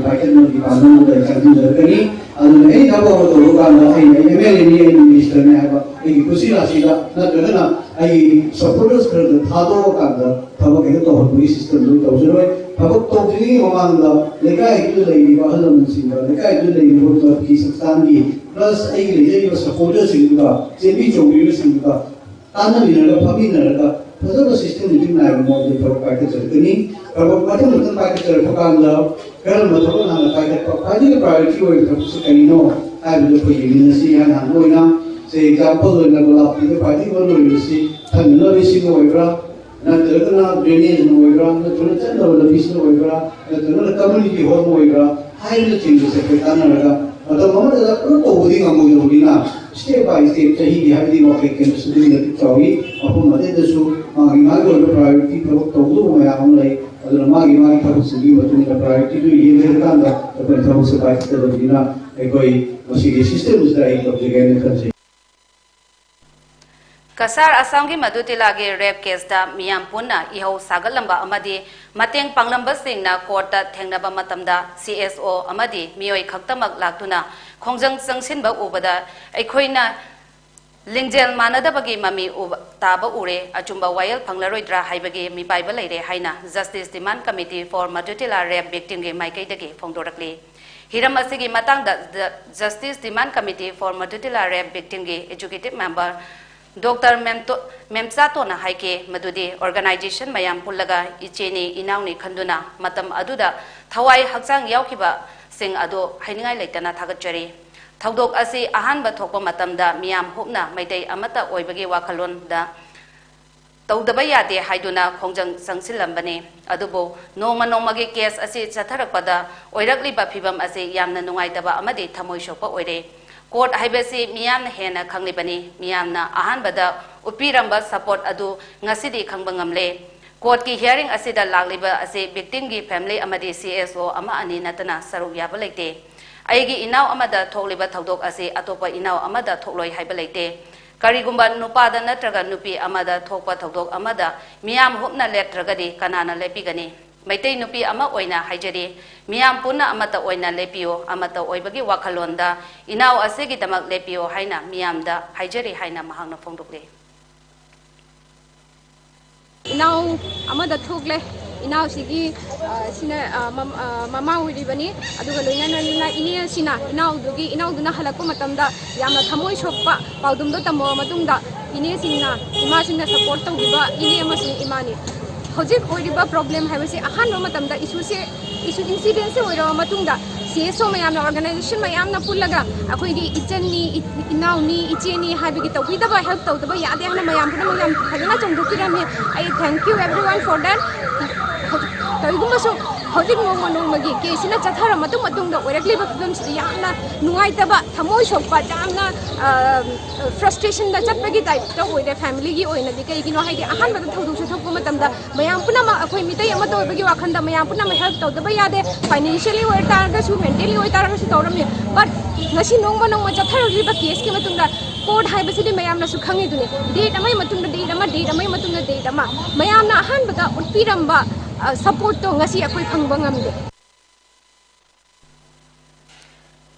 ꯄꯥꯏꯈꯠꯅꯕꯒꯤ ꯄꯥꯟꯗꯝꯗꯨꯗ ꯑꯩ ꯆꯪꯁꯤꯟꯖꯔꯛꯀꯅꯤ꯫ ꯑꯗꯨꯅ ꯑꯩ ꯊꯕꯛ ꯑꯃ ꯇꯧꯕ ꯀꯥꯟꯗ ꯑꯩꯅ MLAꯅꯤ, ꯑꯩꯅ ministerꯅꯤ ꯍꯥꯏꯕ ꯑꯩꯒꯤ ꯈꯨꯠꯁꯤ ꯔꯥꯁꯤꯗ ꯅꯠꯇ꯭ꯔꯒꯅ ꯑꯩꯒꯤ supporters ꯈꯔꯗ ꯊꯥꯗꯣꯛꯑꯀꯥꯟꯗ ꯊꯕꯛ ꯍꯦꯛꯇ ꯇꯧꯍꯟꯕꯒꯤ systemꯗꯨ ꯇꯧꯖꯔꯣꯏ꯫ ꯊꯕꯛ ꯇꯧꯗ꯭ꯔꯤꯉꯩ ꯃꯃꯥꯡꯗ ꯂꯩꯀꯥꯏꯗꯨꯗ ꯂꯩꯔꯤꯕ ꯑꯍꯜ ꯂꯃꯟꯁꯤꯡꯒ, ꯂꯩꯀꯥꯏꯗꯨꯗ ꯂꯩꯔꯤꯕ ꯃꯔꯨꯞꯀꯤ ꯁꯪꯁꯊꯥꯟꯒꯤ plus ꯑꯩꯒꯤ ꯂꯩꯖꯔꯤꯕ supporterꯁꯤꯡꯗꯨꯒ, ꯆꯦꯟꯕꯤ ꯆꯣꯡꯕꯤꯕꯁꯤꯡꯗꯨꯒ ꯇꯥꯟꯅꯃꯤꯟꯅꯔꯒ, ꯐꯝꯃꯤꯟꯅꯔꯒ ꯐꯖꯕ systemꯗ ꯏꯊꯤꯟ ꯅꯥꯏꯕ ꯃꯑꯣꯡꯗ ꯊꯕꯛ ꯄꯥꯏꯈꯠꯆꯔꯛꯀꯅꯤ꯫ ꯊꯕꯛ ꯃꯊꯪ ꯃꯊꯪ ꯄꯥꯏꯈꯠꯆꯔꯛꯄ ꯀꯥꯟꯗ ꯀꯔꯝꯕ ꯊꯕꯛ ꯍꯥꯟꯅ ꯄꯥꯏꯈꯠꯄ, ꯈ꯭ꯋꯥꯏꯗꯒꯤ priority ꯑꯣꯏꯕ ꯊꯕꯛꯁꯤ ꯀꯔꯤꯅꯣ ꯍꯥꯏꯕꯗꯨ ꯑꯩꯈꯣꯏ ꯌꯦꯡꯃꯤꯟꯅꯁꯤ꯫ ꯍꯥꯟꯅ ꯍꯥꯟꯕ ꯑꯣꯏꯅ ꯁꯦ, ꯑꯦꯛꯖꯥꯝꯄꯜ ꯑꯣꯏꯅ ꯒꯣꯂꯥꯞꯄꯤꯗ ꯈ꯭ꯋꯥꯏꯗꯒꯤ ꯃꯔꯨ ꯑꯣꯏꯔꯤꯕꯁꯤ ꯊꯝꯅꯅꯕ ꯏꯁꯤꯡ ꯑꯣꯏꯕ꯭ꯔꯥ, ꯅꯠꯇ꯭ꯔꯒꯅ ꯗ꯭ꯔꯦꯅꯦꯖꯅ ꯑꯣꯏꯕ꯭ꯔꯥ, ꯅꯠꯇ꯭ꯔꯒꯅ ꯆꯠꯅꯕ ꯂꯝꯕꯤꯁꯤꯅ ꯑꯣꯏꯕ꯭ꯔꯥ, ꯅꯠꯇ꯭ꯔꯒꯅ ꯀꯝꯃ꯭ꯌꯨꯅꯤꯇꯤ ꯍꯣꯜ ꯑꯣꯏꯕ꯭ꯔꯥ ꯍꯥꯏꯕꯅꯆꯤꯡꯕꯁꯦ ꯑꯩꯈꯣꯏ ꯇꯥꯟꯅꯔꯒ ꯃꯇꯝ ꯑꯃꯗꯗ ꯄꯨꯂꯞ ꯇꯧꯕꯗꯤ ꯉꯝꯃꯣꯏꯗꯧꯕꯅꯤꯅ, ꯁ꯭ꯇꯦꯞ ꯕꯥꯏ ꯁ꯭ꯇꯦꯞ ꯆꯍꯤꯒꯤ ꯍꯥꯏꯕꯗꯤ ꯋꯥꯈꯩ ꯀꯩꯅꯣꯁꯨ ꯑꯗꯨꯛꯀꯤ ꯃꯇꯤꯛ ꯆꯥꯎꯏ꯫ ꯃꯐꯝ ꯑꯇꯩꯗꯁꯨ ꯃꯥꯒꯤ ꯃꯥꯒꯤ ꯑꯣꯏꯕ ꯄ꯭ꯔꯥꯏꯌꯣꯔꯤꯇꯤ ꯊꯕꯛ ꯇꯧꯒꯗꯧꯕ ꯃꯌꯥꯝ ꯑꯃ ꯂꯩ꯫ ꯑꯗꯨꯅ ꯃꯥꯒꯤ ꯃꯥꯒꯤ ꯊꯕꯛꯁꯤꯡꯗꯨꯒꯤ ꯃꯇꯨꯡ ꯏꯟꯅ ꯄ꯭ꯔꯥꯏꯌꯣꯔꯤꯇꯤꯗꯨ ꯌꯦꯡꯂꯕ ꯀꯥꯟꯗ ꯑꯩꯈꯣꯏꯅ ꯊꯕꯛꯁꯦ ꯄꯥꯏꯈꯠꯀꯗꯕꯅꯤꯅ ꯑꯩꯈꯣꯏ ꯃꯁꯤꯒꯤ ꯁꯤꯁꯇꯦꯝꯁꯤꯗ ꯑꯩ ꯇꯧꯖꯒꯦ ꯍꯥꯏꯅ ꯈꯟꯖꯩ꯫ ꯀꯁꯥꯔ ꯑꯁꯥꯝꯒꯤ ꯃꯗꯨꯇꯤꯂꯥꯒꯤ ꯔꯦꯞ ꯀꯦꯁꯇ ꯃꯤꯌꯥꯝ ꯄꯨꯟꯅ ꯏꯍꯧ ꯁꯥꯒꯠꯂꯝꯕ ꯑꯃꯗꯤ ꯃꯇꯦꯡ ꯄꯥꯡꯂꯝꯕꯁꯤꯡꯅ ꯀꯣꯔꯠꯇ ꯊꯦꯡꯅꯕ ꯃꯇꯝꯗ ꯁꯤ ꯑꯦꯁ ꯑꯣ ꯑꯃꯗꯤ ꯃꯤꯑꯣꯏ ꯈꯛꯇꯃꯛ ꯂꯥꯛꯇꯨꯅ ꯈꯣꯡꯖꯪ ꯆꯪꯁꯤꯟꯕ ꯎꯕꯗ ꯑꯩꯈꯣꯏꯅ ꯂꯤꯡꯖꯦꯜ ꯃꯥꯟꯅꯗꯕꯒꯤ ꯃꯃꯤ ꯎꯕ ꯇꯥꯕ ꯎꯔꯦ, ꯑꯆꯨꯝꯕ ꯋꯥꯌꯦꯜ ꯐꯪꯂꯔꯣꯏꯗ꯭ꯔꯥ ꯍꯥꯏꯕꯒꯤ ꯃꯤꯄꯥꯏꯕ ꯂꯩꯔꯦ ꯍꯥꯏꯅ Justice Demand Committee for Madutila Rape Victimꯒꯤ ꯃꯥꯏꯀꯩꯗꯒꯤ ꯐꯣꯡꯗꯣꯔꯛꯂꯤ꯫ ꯍꯤꯔꯝ ꯑꯁꯤꯒꯤ ꯃꯇꯥꯡꯗ Justice Demand Committee for Madutila Rape Victimꯒꯤ Executive Member Doctor ꯃꯦꯝꯆꯥꯇꯣꯅ ꯍꯥꯏꯈꯤ ꯃꯗꯨꯗꯤ organization ꯃꯌꯥꯝ ꯄꯨꯜꯂꯒ ꯏꯆꯦꯅꯤ ꯏꯅꯥꯎꯅꯤ ꯈꯟꯗꯨꯅ ꯃꯇꯝ ꯑꯗꯨꯗ ꯊꯋꯥꯏ ꯍꯛꯆꯥꯡ ꯌꯥꯎꯈꯤꯕꯁꯤꯡ ꯑꯗꯨ ꯍꯥꯏꯅꯤꯡꯉꯥꯏ ꯂꯩꯇꯅ ꯊꯥꯒꯠꯆꯔꯤ꯫ ꯊꯧꯗꯣꯛ ꯑꯁꯤ ꯑꯍꯥꯟꯕ ꯊꯣꯛꯄ ꯃꯇꯝꯗ ꯃꯤꯌꯥꯝ ꯍꯨꯞꯅ ꯃꯩꯇꯩ ꯑꯃꯠꯇ ꯑꯣꯏꯕꯒꯤ ꯋꯥꯈꯜꯂꯣꯟꯗ ꯇꯧꯗꯕ ꯌꯥꯗꯦ ꯍꯥꯏꯗꯨꯅ ꯈꯣꯡꯖꯪ ꯆꯪꯁꯤꯜꯂꯝꯕꯅꯤ꯫ ꯑꯗꯨꯕꯨ ꯅꯣꯡꯃ ꯅꯣꯡꯃꯒꯤ ꯀꯦꯁ ꯑꯁꯤ ꯆꯠꯊꯔꯛꯄꯗ ꯑꯣꯏꯔꯛꯂꯤꯕ ꯐꯤꯚꯝ ꯑꯁꯤ ꯌꯥꯝꯅ ꯅꯨꯡꯉꯥꯏꯇꯕ ꯑꯃꯗꯤ ꯊꯃꯣꯏ ꯁꯣꯛꯄ ꯑꯣꯏꯔꯦ꯫ ꯀꯣꯔꯠ ꯍꯥꯏꯕꯁꯤ ꯃꯤꯌꯥꯝꯅ ꯍꯦꯟꯅ ꯈꯪꯂꯤꯕꯅꯤ꯫ ꯃꯤꯌꯥꯝꯅ ꯑꯍꯥꯟꯕꯗ ꯎꯠꯄꯤꯔꯝꯕ ꯁꯄꯣꯔꯠ ꯑꯗꯨ ꯉꯁꯤꯗꯤ ꯈꯪꯕ ꯉꯝꯂꯦ꯫ ꯀꯣꯔꯠꯀꯤ ꯍꯤꯌꯥꯔꯤꯡ ꯑꯁꯤꯗ ꯂꯥꯛꯂꯤꯕ ꯑꯁꯤ ꯚꯤꯛꯇꯤꯝꯒꯤ ꯐꯦꯃꯤꯂꯤ ꯑꯃꯗꯤ ꯁꯤ ꯑꯦꯁ ꯑꯣ ꯑꯃ ꯑꯅꯤ ꯅꯠꯇꯅ ꯁꯔꯨꯛ ꯌꯥꯕ ꯂꯩꯇꯦ꯫ ꯑꯩꯒꯤ ꯏꯅꯥꯎ ꯑꯃꯗ ꯊꯣꯛꯂꯤꯕ ꯊꯧꯗꯣꯛ ꯑꯁꯤ ꯑꯇꯣꯞꯄ ꯏꯅꯥꯎ ꯑꯃꯗ ꯊꯣꯛꯂꯣꯏ ꯍꯥꯏꯕ ꯂꯩꯇꯦ꯫ ꯀꯔꯤꯒꯨꯝꯕ ꯅꯨꯄꯥꯗ ꯅꯠꯇ꯭ꯔꯒ ꯅꯨꯄꯤ ꯑꯃꯗ ꯊꯣꯛꯄ ꯊꯧꯗꯣꯛ ꯑꯃꯗ ꯃꯤꯌꯥꯝ ꯍꯨꯞꯅ ꯂꯦꯞꯇ꯭ꯔꯒꯗꯤ ꯀꯅꯥꯅ ꯂꯦꯞꯄꯤꯒꯅꯤ? ꯃꯩꯇꯩ ꯅꯨꯄꯤ ꯑꯃ ꯑꯣꯏꯅ ꯍꯥꯏꯖꯔꯤ, ꯃꯤꯌꯥꯝ ꯄꯨꯟꯅ ꯑꯃꯠꯇ ꯑꯣꯏꯅ ꯂꯦꯞꯄꯤꯌꯨ, ꯑꯃꯠꯇ ꯑꯣꯏꯕꯒꯤ ꯋꯥꯈꯜꯂꯣꯟꯗ ꯏꯅꯥꯎ ꯑꯁꯤꯒꯤꯗꯃꯛ ꯂꯦꯞꯄꯤꯌꯨ ꯍꯥꯏꯅ ꯃꯤꯌꯥꯝꯗ ꯍꯥꯏꯖꯔꯤ ꯍꯥꯏꯅ ꯃꯍꯥꯛꯅ ꯐꯣꯡꯗꯣꯛꯂꯤ꯫ ꯏꯅꯥꯎ ꯑꯃꯗ ꯊꯣꯛꯂꯦ꯫ ꯏꯅꯥꯎꯁꯤꯒꯤ ꯁꯤꯅ ꯃꯃꯥ ꯑꯣꯏꯔꯤꯕꯅꯤ꯫ ꯑꯗꯨꯒ ꯂꯣꯏꯅꯅ ꯏꯅꯦ ꯑꯁꯤꯅ ꯏꯅꯥꯎꯗꯨꯒꯤ ꯏꯅꯥꯎꯗꯨꯅ ꯍꯜꯂꯛꯄ ꯃꯇꯝꯗ ꯌꯥꯝꯅ ꯊꯃꯣꯏ ꯁꯣꯛꯄ ꯄꯥꯎꯗꯝꯗꯣ ꯇꯝꯃꯕ ꯃꯇꯨꯡꯗ ꯏꯅꯦꯁꯤꯡꯅ ꯏꯃꯥꯁꯤꯡꯅ ꯁꯄꯣꯔꯠ ꯇꯧꯕꯤꯕ ꯏꯅꯦ ꯑꯃꯁꯨꯡ ꯏꯃꯥꯅꯤ꯫ ꯍꯧꯖꯤꯛ ꯑꯣꯏꯔꯤꯕ ꯄ꯭ꯔꯣꯕ꯭ꯂꯦꯝ ꯍꯥꯏꯕꯁꯤ ꯑꯍꯥꯟꯕ ꯃꯇꯝꯗ ꯏꯁꯨꯁꯦ ꯏꯟꯁꯤꯗꯦꯟꯁꯁꯦ ꯑꯣꯏꯔꯕ ꯃꯇꯨꯡꯗ ꯁꯤ ꯑꯦꯁ ꯑꯣ ꯃꯌꯥꯝꯅ, ꯑꯣꯔꯒꯅꯥꯏꯖꯦꯁꯟ ꯃꯌꯥꯝꯅ ꯄꯨꯜꯂꯒ ꯑꯩꯈꯣꯏꯒꯤ ꯏꯆꯟꯅꯤ, ꯏ- ꯏꯅꯥꯎꯅꯤ, ꯏꯆꯦꯅꯤ ꯍꯥꯏꯕꯒꯤ ꯇꯧꯕꯤꯗꯕ, ꯍꯦꯜꯞ ꯇꯧꯗꯕ ꯌꯥꯗꯦ ꯍꯥꯏꯅ ꯃꯌꯥꯝ ꯄꯨꯝꯅꯃꯛ ꯌꯥꯝ ꯐꯖꯅ ꯆꯣꯡꯊꯣꯛꯄꯤꯔꯝꯃꯤ꯫ ꯑꯩ thank you everyone for that꯫ ꯀꯔꯤꯒꯨꯝꯕꯁꯨ ꯍꯧꯖꯤꯛ ꯅꯣꯡꯃ ꯅꯣꯡꯃꯒꯤ ꯀꯦꯁꯁꯤꯅ ꯆꯠꯊꯔ ꯃꯇꯨꯡ ꯃꯇꯨꯡꯗ ꯑꯣꯏꯔꯛꯂꯤꯕ ꯐꯤꯕꯝꯁꯤꯗ ꯌꯥꯝꯅ ꯅꯨꯡꯉꯥꯏꯇꯕ, ꯊꯃꯣꯏ ꯁꯣꯛꯄ, ꯌꯥꯝꯅ ꯐ꯭ꯔꯁꯇ꯭ꯔꯦꯁꯟꯗ ꯆꯠꯄꯒꯤ ꯇꯥꯏꯞꯇ ꯑꯣꯏꯔꯦ ꯐꯦꯃꯤꯂꯤꯒꯤ ꯑꯣꯏꯅꯗꯤ꯫ ꯀꯩꯒꯤꯅꯣ ꯍꯥꯏꯗꯤ ꯑꯍꯥꯟꯕꯗ ꯊꯧꯗꯣꯛꯁꯦ ꯊꯣꯛꯄ ꯃꯇꯝꯗ ꯃꯌꯥꯝ ꯄꯨꯝꯅꯃꯛ ꯑꯩꯈꯣꯏ ꯃꯤꯇꯩ ꯑꯃꯠꯇ ꯑꯣꯏꯕꯒꯤ ꯋꯥꯈꯜꯗ ꯃꯌꯥꯝ ꯄꯨꯝꯅꯃꯛ ꯍꯦꯜꯞ ꯇꯧꯗꯕ ꯌꯥꯗꯦ꯫ ꯐꯥꯏꯅꯥꯟꯁꯤꯌꯦꯜꯂꯤ ꯑꯣꯏꯇꯥꯔꯒꯁꯨ, ꯃꯦꯟꯇꯦꯜꯂꯤ ꯑꯣꯏꯇꯥꯔꯒꯁꯨ ꯇꯧꯔꯝꯃꯤ꯫ ꯕꯠ ꯉꯁꯤ ꯅꯣꯡꯃ ꯅꯣꯡꯃ ꯆꯠꯊꯔꯛꯂꯤꯕ ꯀꯦꯁꯀꯤ ꯃꯇꯨꯡꯗ ꯀꯣꯔꯠ ꯍꯥꯏꯕꯁꯤꯗꯤ ꯃꯌꯥꯝꯅꯁꯨ ꯈꯪꯉꯤꯗꯨꯅꯤ, ꯗꯦꯠ ꯑꯃꯒꯤ ꯃꯇꯨꯡꯗ ꯗꯦꯠ ꯑꯃ, ꯗꯦꯠ ꯑꯃꯒꯤ ꯃꯇꯨꯡꯗ ꯗꯦꯠ ꯑꯃ꯫ ꯃꯌꯥꯝꯅ ꯑꯍꯥꯟꯕꯗ ꯎꯠꯄꯤꯔꯝꯕ ꯁꯄꯣꯔꯠꯇꯣ ꯉꯁꯤ ꯑꯩꯈꯣꯏ ꯐꯪꯕ ꯉꯝꯗꯦ꯫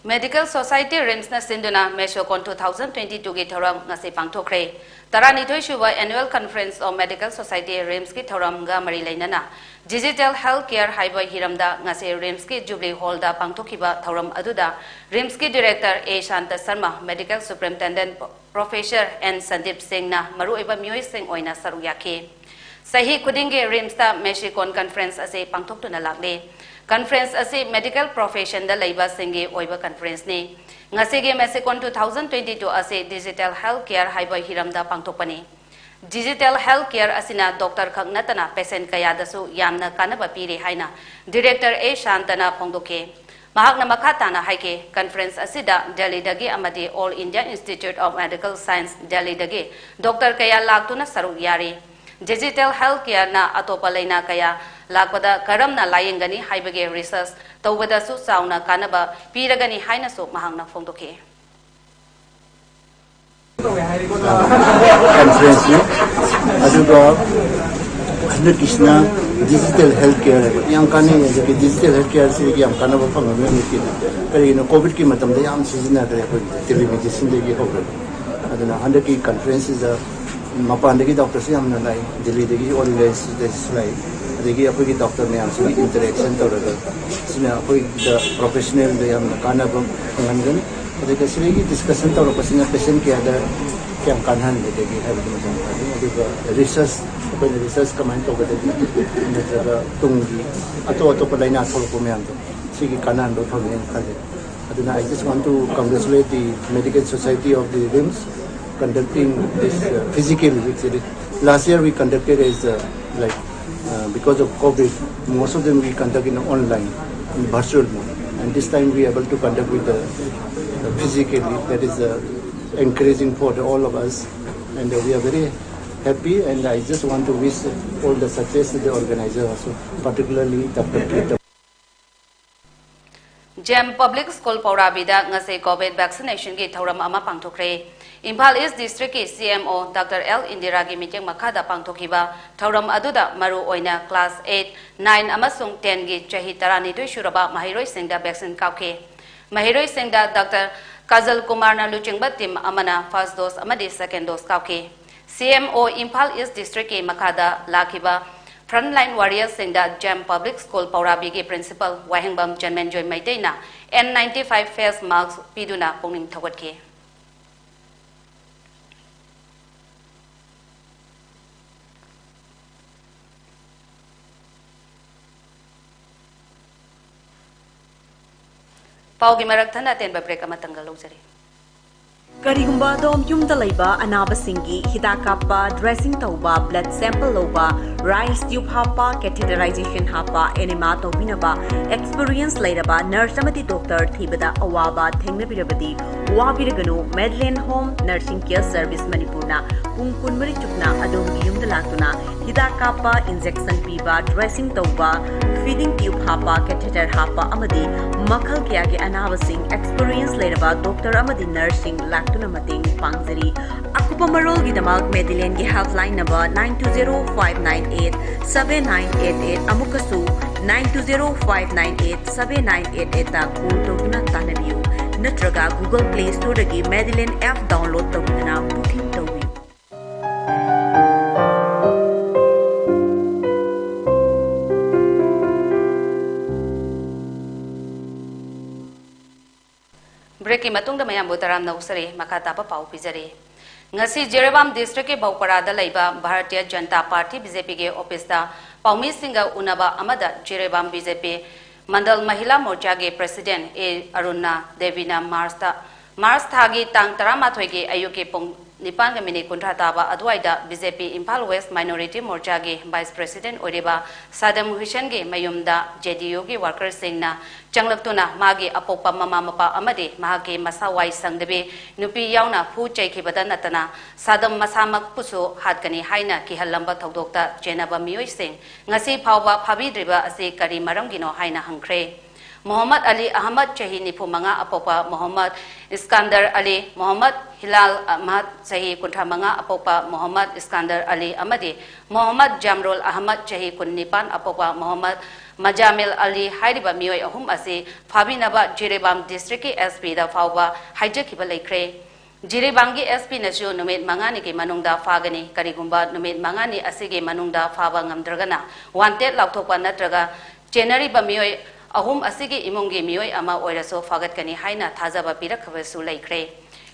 Medical Society ꯔꯤꯝꯁꯅ ꯁꯤꯟꯗꯨꯅ ꯃꯦꯁꯣꯀꯣꯟ two thousand twenty twoꯒꯤ ꯊꯧꯔꯝ ꯉꯁꯤ ꯄꯥꯡꯊꯣꯛꯈ꯭ꯔꯦ꯫ ꯇꯔꯥꯅꯤꯊꯣꯏ ꯁꯨꯕ Annual Conference of Medical Society ꯔꯤꯝꯁꯀꯤ ꯊꯧꯔꯝꯒ ꯃꯔꯤ ꯂꯩꯅꯅ Digital Health Care ꯍꯥꯏꯕ ꯍꯤꯔꯝꯗ ꯉꯁꯤ ꯔꯤꯝꯁꯀꯤ ꯖꯨꯕꯂꯤ ꯍꯣꯜꯗ ꯄꯥꯡꯊꯣꯛꯈꯤꯕ ꯊꯧꯔꯝ ꯑꯗꯨꯗ ꯔꯤꯝꯁꯀꯤ director A Santa Sharma, medical superintendent professor N Sandeep ꯁꯤꯡꯅ ꯃꯔꯨꯑꯣꯏꯕ ꯃꯤꯑꯣꯏꯁꯤꯡ ꯑꯣꯏꯅ ꯁꯔꯨꯛ ꯌꯥꯈꯤ꯫ ꯆꯍꯤ ꯈꯨꯗꯤꯡꯒꯤ ꯔꯤꯝꯁꯇ ꯃꯦꯁꯤꯀꯣꯟ ꯀꯟꯐꯔꯦꯟꯁ ꯑꯁꯤ ꯄꯥꯡꯊꯣꯛꯇꯨꯅ ꯂꯥꯛꯂꯤ꯫ ꯀꯟꯐꯔꯦꯟꯁ ꯑꯁꯤ ꯃꯦꯗꯤꯀꯦꯜ ꯄ꯭ꯔꯣꯐꯦꯁꯟꯗ ꯂꯩꯕꯁꯤꯡꯒꯤ ꯑꯣꯏꯕ ꯀꯟꯐꯔꯦꯟꯁꯅꯤ꯫ ꯉꯁꯤꯒꯤ ꯃꯦꯁꯤꯀꯣꯟ two thousand twenty two ꯑꯁꯤ Digital Health Care ꯍꯥꯏꯕ ꯍꯤꯔꯝꯗ ꯄꯥꯡꯊꯣꯛꯄꯅꯤ꯫ Digital Health Care ꯑꯁꯤꯅ ꯗꯣꯛꯇꯔ ꯈꯛ ꯅꯠꯇꯅ ꯄꯦꯁꯦꯟꯠ ꯀꯌꯥꯗꯁꯨ ꯌꯥꯝꯅ ꯀꯥꯟꯅꯕ ꯄꯤꯔꯤ ꯍꯥꯏꯅ ꯗꯤꯔꯦꯛꯇꯔ ꯑꯦ ꯁꯥꯟꯇꯅ ꯐꯣꯡꯗꯣꯛꯈꯤ꯫ ꯃꯍꯥꯛꯅ ꯃꯈꯥ ꯇꯥꯅ ꯍꯥꯏꯈꯤ, ꯀꯟꯐꯔꯦꯟꯁ ꯑꯁꯤꯗ ꯗꯦꯜꯂꯤꯗꯒꯤ ꯑꯃꯗꯤ All India Institute of Medical Science ꯗꯦꯜꯂꯤꯗꯒꯤ ꯗꯣꯛꯇꯔ ꯀꯌꯥ ꯂꯥꯛꯇꯨꯅ ꯁꯔꯨꯛ ꯌꯥꯔꯤ꯫ Digital Health Careꯅ ꯑꯇꯣꯞꯄ ꯂꯥꯏꯅꯥ ꯀꯌꯥ ꯂꯥꯛꯄꯗ ꯀꯔꯝꯅ ꯂꯥꯌꯦꯡꯒꯅꯤ ꯍꯥꯏꯕꯒꯤ ꯔꯤꯁꯔꯆ ꯇꯧꯕꯗꯁꯨ ꯆꯥꯎꯅ ꯀꯥꯟꯅꯕ ꯄꯤꯔꯒꯅꯤ ꯍꯥꯏꯅꯁꯨ ꯃꯍꯥꯛꯅ ꯐꯣꯡꯗꯣꯛꯈꯤ꯫ ꯀꯟꯐꯔꯦꯟꯁꯅꯤ꯫ ꯑꯗꯨꯒ ꯍꯟꯗꯛꯀꯤꯁꯤꯅ Digital Health Care ꯍꯥꯏꯕ ꯌꯥꯝ ꯀꯥꯟꯅꯩ꯫ ꯑꯗꯒꯤ Digital Health Careꯁꯤꯗꯒꯤ ꯌꯥꯝ ꯀꯥꯟꯅꯕ ꯐꯪꯉꯕꯅꯤ ꯍꯧꯖꯤꯛꯇꯤ꯫ ꯀꯔꯤꯒꯤꯅꯣ, ꯀꯣꯚꯤꯗꯀꯤ ꯃꯇꯝꯗ ꯌꯥꯝ ꯁꯤꯖꯤꯟꯅꯈ꯭ꯔꯦ ꯑꯩꯈꯣꯏ ꯇꯦꯂꯤꯃꯦꯗꯤꯁꯤꯟꯗꯒꯤ ꯍꯧꯔꯒ꯫ ꯑꯗꯨꯅ ꯍꯟꯗꯛꯀꯤ ꯀꯟꯐꯔꯦꯟꯁꯁꯤꯗ ꯃꯄꯥꯟꯗꯒꯤ ꯗꯣꯛꯇꯔꯁꯨ ꯌꯥꯝꯅ ꯂꯥꯛꯏ, ꯗꯦꯜꯂꯤꯗꯒꯤ All India Instituteꯇꯁꯨ ꯂꯥꯛꯏ꯫ ꯑꯗꯒꯤ ꯑꯩꯈꯣꯏꯒꯤ ꯗꯣꯛꯇꯔ ꯃꯌꯥꯝꯁꯤꯒꯤ ꯏꯟꯇꯔꯦꯛꯁꯟ ꯇꯧꯔꯒ ꯁꯤꯅ ꯑꯩꯈꯣꯏꯗ ꯄ꯭ꯔꯣꯐꯦꯁꯅꯦꯜꯗ ꯌꯥꯝꯅ ꯀꯥꯟꯅꯕ ꯐꯪꯍꯟꯒꯅꯤ꯫ ꯑꯗꯨꯒ ꯁꯤꯗꯒꯤ ꯗꯤꯁꯀꯁꯟ ꯇꯧꯔꯛꯄꯁꯤꯅ ꯄꯦꯁꯦꯟ ꯀꯌꯥꯗ ꯀꯌꯥꯝ ꯀꯥꯟꯅꯍꯟꯒꯗꯒꯦ ꯍꯥꯏꯕꯗꯨꯃ ꯌꯥꯝ ꯐꯖꯩ꯫ ꯑꯗꯨꯒ ꯔꯤꯁꯔꯁ, ꯑꯩꯈꯣꯏꯅ ꯔꯤꯁꯔꯁ ꯀꯃꯥꯏꯅ ꯇꯧꯒꯗꯒꯦ, ꯅꯠꯇ꯭ꯔꯒ ꯇꯨꯡꯒꯤ ꯑꯇꯣꯞ ꯑꯇꯣꯞꯄ ꯂꯥꯏꯅꯥ ꯊꯣꯛꯂꯛꯄ ꯃꯌꯥꯝꯗꯣ, ꯁꯤꯒꯤ ꯀꯥꯟꯅꯍꯟꯕ ꯐꯪꯉꯦꯅ ꯈꯜꯂꯤ꯫ ꯑꯗꯨꯅ I just want to congratulate the Medical Society of the RIMS conducting this, uh, physically, actually. Last year we conducted as, uh, like, uh, because of COVID, most of them we conduct in online, in virtual mode. And this time we able to conduct with the, uh, physically. That is, uh, encouraging for the, all of us. And, uh, we are very happy, and I just want to wish all the success to the organizer also, particularly Doctor K. Gem public school ꯄꯧꯔꯥꯕꯤꯗ ꯉꯁꯤ Covid ꯚꯦꯛꯁꯤꯅꯦꯁꯟꯒꯤ ꯊꯧꯔꯝ ꯑꯃ ꯄꯥꯡꯊꯣꯛꯈ꯭ꯔꯦ꯫ ꯏꯝꯐꯥꯜ ꯏꯁ ꯗꯤꯁꯇ꯭ꯔꯤꯛꯀꯤ ꯁꯤ M O doctor L ꯏꯟꯗꯤꯔꯥꯒꯤ ꯃꯤꯠꯌꯦꯡ ꯃꯈꯥꯗ ꯄꯥꯡꯊꯣꯛꯈꯤꯕ ꯊꯧꯔꯝ ꯑꯗꯨꯗ ꯃꯔꯨ ꯑꯣꯏꯅ ꯀ꯭ꯂꯥꯁ ꯑꯩꯠ, ꯅꯥꯏꯟ ꯑꯃꯁꯨꯡ ꯇꯦꯟꯒꯤ ꯆꯍꯤ ꯇꯔꯥꯅꯤꯊꯣꯏ ꯁꯨꯔꯕ ꯃꯍꯩꯔꯣꯏꯁꯤꯡꯗ ꯚꯦꯛꯁꯤꯟ ꯀꯥꯞꯈꯤ꯫ ꯃꯍꯩꯔꯣꯏꯁꯤꯡꯗ ꯗꯥꯛꯇꯔ ꯀꯥꯖꯜ ꯀꯨꯃꯥꯔꯅ ꯂꯨꯆꯤꯡꯕ ꯇꯤꯝ ꯑꯃꯅ ꯐꯥꯔꯁ ꯗꯣꯁ ꯑꯃꯗꯤ ꯁꯦꯀꯦꯟ ꯗꯣꯁ ꯀꯥꯞꯈꯤ꯫ ꯁꯤ ꯑꯦꯝ ꯑꯣ ꯏꯝꯐꯥꯜ ꯏꯁ ꯗꯤꯁꯇ꯭ꯔꯤꯛꯀꯤ ꯃꯈꯥꯗ ꯂꯥꯛꯈꯤꯕ ꯐ꯭ꯔꯟꯠꯂꯥꯏꯟ ꯋꯥꯔꯤꯌꯔꯁꯤꯡꯗ ꯖꯦꯝ ꯄꯕ꯭ꯂꯤꯛ ꯁ꯭ꯀꯨꯜ ꯄꯧꯔꯥꯕꯤꯒꯤ ꯄ꯭ꯔꯤꯟꯁꯤꯄꯜ ꯋꯥꯍꯦꯡꯕꯝ ꯆꯟꯃꯦꯟꯖꯣꯏ ꯃꯩꯇꯩꯅ N ninety five face mask ꯄꯤꯗꯨꯅ ꯄꯨꯛꯅꯤꯡ ꯊꯧꯒꯠꯈꯤ꯫ ꯄꯥꯎꯒꯤ ꯃꯔꯛ ꯊꯠꯅ ꯑꯇꯦꯟꯕ ꯕ꯭ꯔꯦꯛ ꯑꯃꯇꯪꯒ ꯂꯧꯖꯔꯤ꯫ ꯀꯔꯤꯒꯨꯝꯕ ꯑꯗꯣꯝ ꯌꯨꯝꯗ ꯂꯩꯕ ꯑꯅꯥꯕꯁꯤꯡꯒꯤ ꯍꯤꯗꯥꯛ ꯀꯥꯞꯄ, ꯗ꯭ꯔꯦꯁꯤꯡ ꯇꯧꯕ, ꯕ꯭ꯂꯗ ꯁꯦꯝꯄꯜ ꯂꯧꯕ, ꯔꯥꯏꯁ ꯇ꯭ꯌꯨꯕ ꯍꯥꯞꯄ, ꯀꯦꯊꯦꯇꯔꯥꯏꯖꯦꯁꯟ ꯍꯥꯞꯄ, ꯑꯦꯅꯤꯃꯥ ꯇꯧꯕꯤꯅꯕ ꯑꯦꯛꯁꯄꯤꯔꯤꯌꯦꯟꯁ ꯂꯩꯔꯕ ꯅꯔꯁ ꯑꯃꯗꯤ ꯗꯣꯛꯇꯔ ꯊꯤꯕꯗ ꯑꯋꯥꯕ ꯊꯦꯡꯅꯕꯤꯔꯕꯗꯤ, ꯋꯥꯕꯤꯔꯒꯅꯨ꯫ ꯃꯦꯗꯂꯦꯟ ꯍꯣꯝ ꯅꯔꯁꯤꯡ ꯀꯦꯌꯔ ꯁꯔꯚꯤꯁ ꯃꯅꯤꯄꯨꯔꯅ ꯄꯨꯡ ꯀꯨꯟꯃꯔꯤ ꯆꯨꯞꯅ ꯑꯗꯣꯝꯒꯤ ꯌꯨꯝꯗ ꯂꯥꯛꯇꯨꯅ ꯍꯤꯗꯥꯛ ꯀꯥꯞꯄ, ꯏꯟꯖꯦꯛꯁꯟ ꯄꯤꯕ, ꯗ꯭ꯔꯦꯁꯤꯡ ꯇꯧꯕ, ꯐꯤꯗꯤꯡ ꯇ꯭ꯌꯨꯕ ꯍꯥꯞꯄ, ꯀꯦꯊꯦꯇꯔ ꯍꯥꯞꯄ ꯑꯃꯗꯤ ꯃꯈꯜ ꯀꯌꯥꯒꯤ ꯑꯅꯥꯕꯁꯤꯡ ꯑꯦꯛꯁꯄꯤꯔꯤꯌꯦꯟꯁ ꯂꯩꯔꯕ ꯗꯣꯛꯇꯔ ꯑꯃꯗꯤ ꯅꯔꯁꯁꯤꯡ ꯂꯥꯛꯇꯨꯅ ꯃꯇꯦꯡ ꯄꯥꯡꯖꯔꯤ꯫ ꯑꯀꯨꯞꯄ ꯃꯔꯣꯜꯒꯤꯗꯃꯛ ꯃꯦꯗꯤꯂꯦꯟꯒꯤ helpline number nine two zero five nine eight seven nine eight eight, ꯑꯃꯨꯛꯀꯁꯨ nine two zero five nine eight seven nine eight eight ꯇ ꯀꯣꯜ ꯇꯧꯗꯨꯅ ꯇꯥꯟꯅꯕꯤꯌꯨ, ꯅꯠꯇ꯭ꯔꯒ Google Play Store ꯗꯒꯤ ꯃꯦꯗꯤꯂꯦꯟ ꯑꯦꯞ ꯗꯥꯎꯟꯂꯣꯗ ꯇꯧꯗꯨꯅ ꯕꯨꯀꯤꯡ ꯇꯧꯕꯤꯌꯨ꯫ ꯕ꯭ꯔꯦꯛꯀꯤ ꯃꯇꯨꯡꯗ ꯃꯌꯥꯝꯕꯨ ꯇꯔꯥꯝꯅ ꯑꯣꯛꯆꯔꯤ꯫ ꯃꯈꯥ ꯇꯥꯕ ꯄꯥꯎ ꯄꯤꯖꯔꯤ꯫ ꯉꯁꯤ ꯖꯤꯔꯤꯕꯥꯝ ꯗꯤꯁꯇ꯭ꯔꯤꯛꯀꯤ ꯕꯧꯄꯔꯥꯗ ꯂꯩꯕ Bharatiya Janata party, B J ꯄꯤꯒꯤ ꯑꯣꯐꯤꯁꯇ ꯄꯥꯎꯃꯤꯁꯤꯡꯒ ꯎꯅꯕ ꯑꯃꯗ ꯖꯤꯔꯤꯕꯥꯝ ꯕꯤ ꯖꯦ ꯄꯤ ꯃꯟꯗꯜ ꯃꯍꯤꯂꯥ ꯃꯣꯔꯆꯥꯒꯤ ꯄ꯭ꯔꯦꯁꯤꯗꯦꯟꯠ ꯑꯦ ꯑꯔꯨꯅꯥ ꯗꯦꯕꯤꯅ ꯃꯥꯔꯆꯇ, ꯃꯥꯔꯆ ꯊꯥꯒꯤ ꯇꯥꯡ ꯇꯔꯥꯃꯥꯊꯣꯏꯒꯤ ꯑꯌꯨꯛꯀꯤ ꯄꯨꯡ ꯅꯤꯄꯥꯟꯒ ꯃꯤꯅꯤꯠ ꯀꯨꯟꯊ꯭ꯔꯥ ꯇꯥꯕ ꯑꯗꯨꯋꯥꯏꯗ B J P Imphal west minority ꯃꯣꯔꯆꯥꯒꯤ ꯚꯥꯏꯁ ꯄ꯭ꯔꯦꯁꯤꯗꯦꯟꯠ ꯑꯣꯏꯔꯤꯕ ꯁꯥꯗꯝ ꯍꯨꯁꯦꯟꯒꯤ ꯃꯌꯨꯝꯗ ꯖꯦ ꯗꯤ ꯌꯨꯒꯤ ꯋꯥꯔꯀꯔꯁꯤꯡꯅ ꯆꯪꯂꯛꯇꯨꯅ ꯃꯥꯒꯤ ꯑꯄꯣꯛꯄ ꯃꯃꯥ ꯃꯄꯥ ꯑꯃꯗꯤ ꯃꯍꯥꯛꯀꯤ ꯃꯁꯥ ꯋꯥꯏ ꯁꯪꯗꯕꯤ ꯅꯨꯄꯤ ꯌꯥꯎꯅ ꯐꯨ ꯆꯩꯈꯤꯕꯗ ꯅꯠꯇꯅ ꯁꯥꯗꯝ ꯃꯁꯥꯃꯛꯄꯨꯁꯨ ꯍꯥꯠꯀꯅꯤ ꯍꯥꯏꯅ ꯀꯤꯍꯜꯂꯝꯕ ꯊꯧꯗꯣꯛꯇ ꯆꯦꯟꯅꯕ ꯃꯤꯑꯣꯏꯁꯤꯡ ꯉꯁꯤ ꯐꯥꯎꯕ ꯐꯥꯕꯤꯗ꯭ꯔꯤꯕ ꯑꯁꯤ ꯀꯔꯤ ꯃꯔꯝꯒꯤꯅꯣ ꯍꯥꯏꯅ ꯍꯪꯈ꯭ꯔꯦ꯫ ꯃꯣꯍꯝꯃꯗ ꯑꯂꯤ ꯑꯍꯃꯗ, ꯆꯍꯤ ꯅꯤꯐꯨ ꯃꯉꯥ, ꯑꯄꯣꯛꯄ ꯃꯣꯍꯝꯃꯗ ꯏꯁꯀꯥꯟꯗꯔ ꯑꯂꯤ, ꯃꯣꯍꯝꯃꯗ ꯍꯤꯂꯥꯜ ꯑꯍꯃꯗ, ꯆꯍꯤ ꯀꯨꯟꯊ꯭ꯔꯥ ꯃꯉꯥ, ꯑꯄꯣꯛꯄ ꯃꯣꯍꯝꯃꯗ ꯏꯁꯀꯥꯟꯗꯔ ꯑꯂꯤ ꯑꯃꯗꯤ ꯃꯣꯍꯝꯃꯗ ꯖꯥꯝꯔꯨꯜ ꯑꯍꯃꯗ, ꯆꯍꯤ ꯀꯨꯟꯅꯤꯄꯥꯟ, ꯑꯄꯣꯛꯄ ꯃꯣꯍꯝꯃꯗ ꯃꯖꯥꯃꯤꯜ ꯑꯂꯤ ꯍꯥꯏꯔꯤꯕ ꯃꯤꯑꯣꯏ ꯑꯍꯨꯝ ꯑꯁꯤ ꯐꯥꯕꯤꯅꯕ ꯖꯤꯔꯤꯕꯥꯝ ꯗꯤꯁꯇ꯭ꯔꯤꯛꯀꯤ ꯑꯦꯁ ꯄꯤꯗ ꯐꯥꯎꯕ ꯍꯥꯏꯖꯈꯤꯕ ꯂꯩꯈ꯭ꯔꯦ꯫ ꯖꯤꯔꯤꯕꯥꯝꯒꯤ ꯑꯦꯁ ꯄꯤꯅꯁꯨ ꯅꯨꯃꯤꯠ ꯃꯉꯥꯅꯤꯒꯤ ꯃꯅꯨꯡꯗ ꯐꯥꯒꯅꯤ, ꯀꯔꯤꯒꯨꯝꯕ ꯅꯨꯃꯤꯠ ꯃꯉꯥꯅꯤ ꯑꯁꯤꯒꯤ ꯃꯅꯨꯡꯗ ꯐꯥꯕ ꯉꯝꯗ꯭ꯔꯒꯅ ꯋꯥꯟꯇꯦꯗ ꯂꯥꯎꯊꯣꯛꯄ ꯅꯠꯇ꯭ꯔꯒ ꯆꯦꯟꯅꯔꯤꯕ ꯃꯤꯑꯣꯏ ꯑꯍꯨꯝ ꯑꯁꯤꯒꯤ ꯏꯃꯨꯡꯒꯤ ꯃꯤꯑꯣꯏ ꯑꯃ ꯑꯣꯏꯔꯁꯨ ꯐꯥꯒꯠꯀꯅꯤ ꯍꯥꯏꯅ ꯊꯥꯖꯕ ꯄꯤꯔꯛꯈꯤꯕꯁꯨ ꯂꯩꯈ꯭ꯔꯦ꯫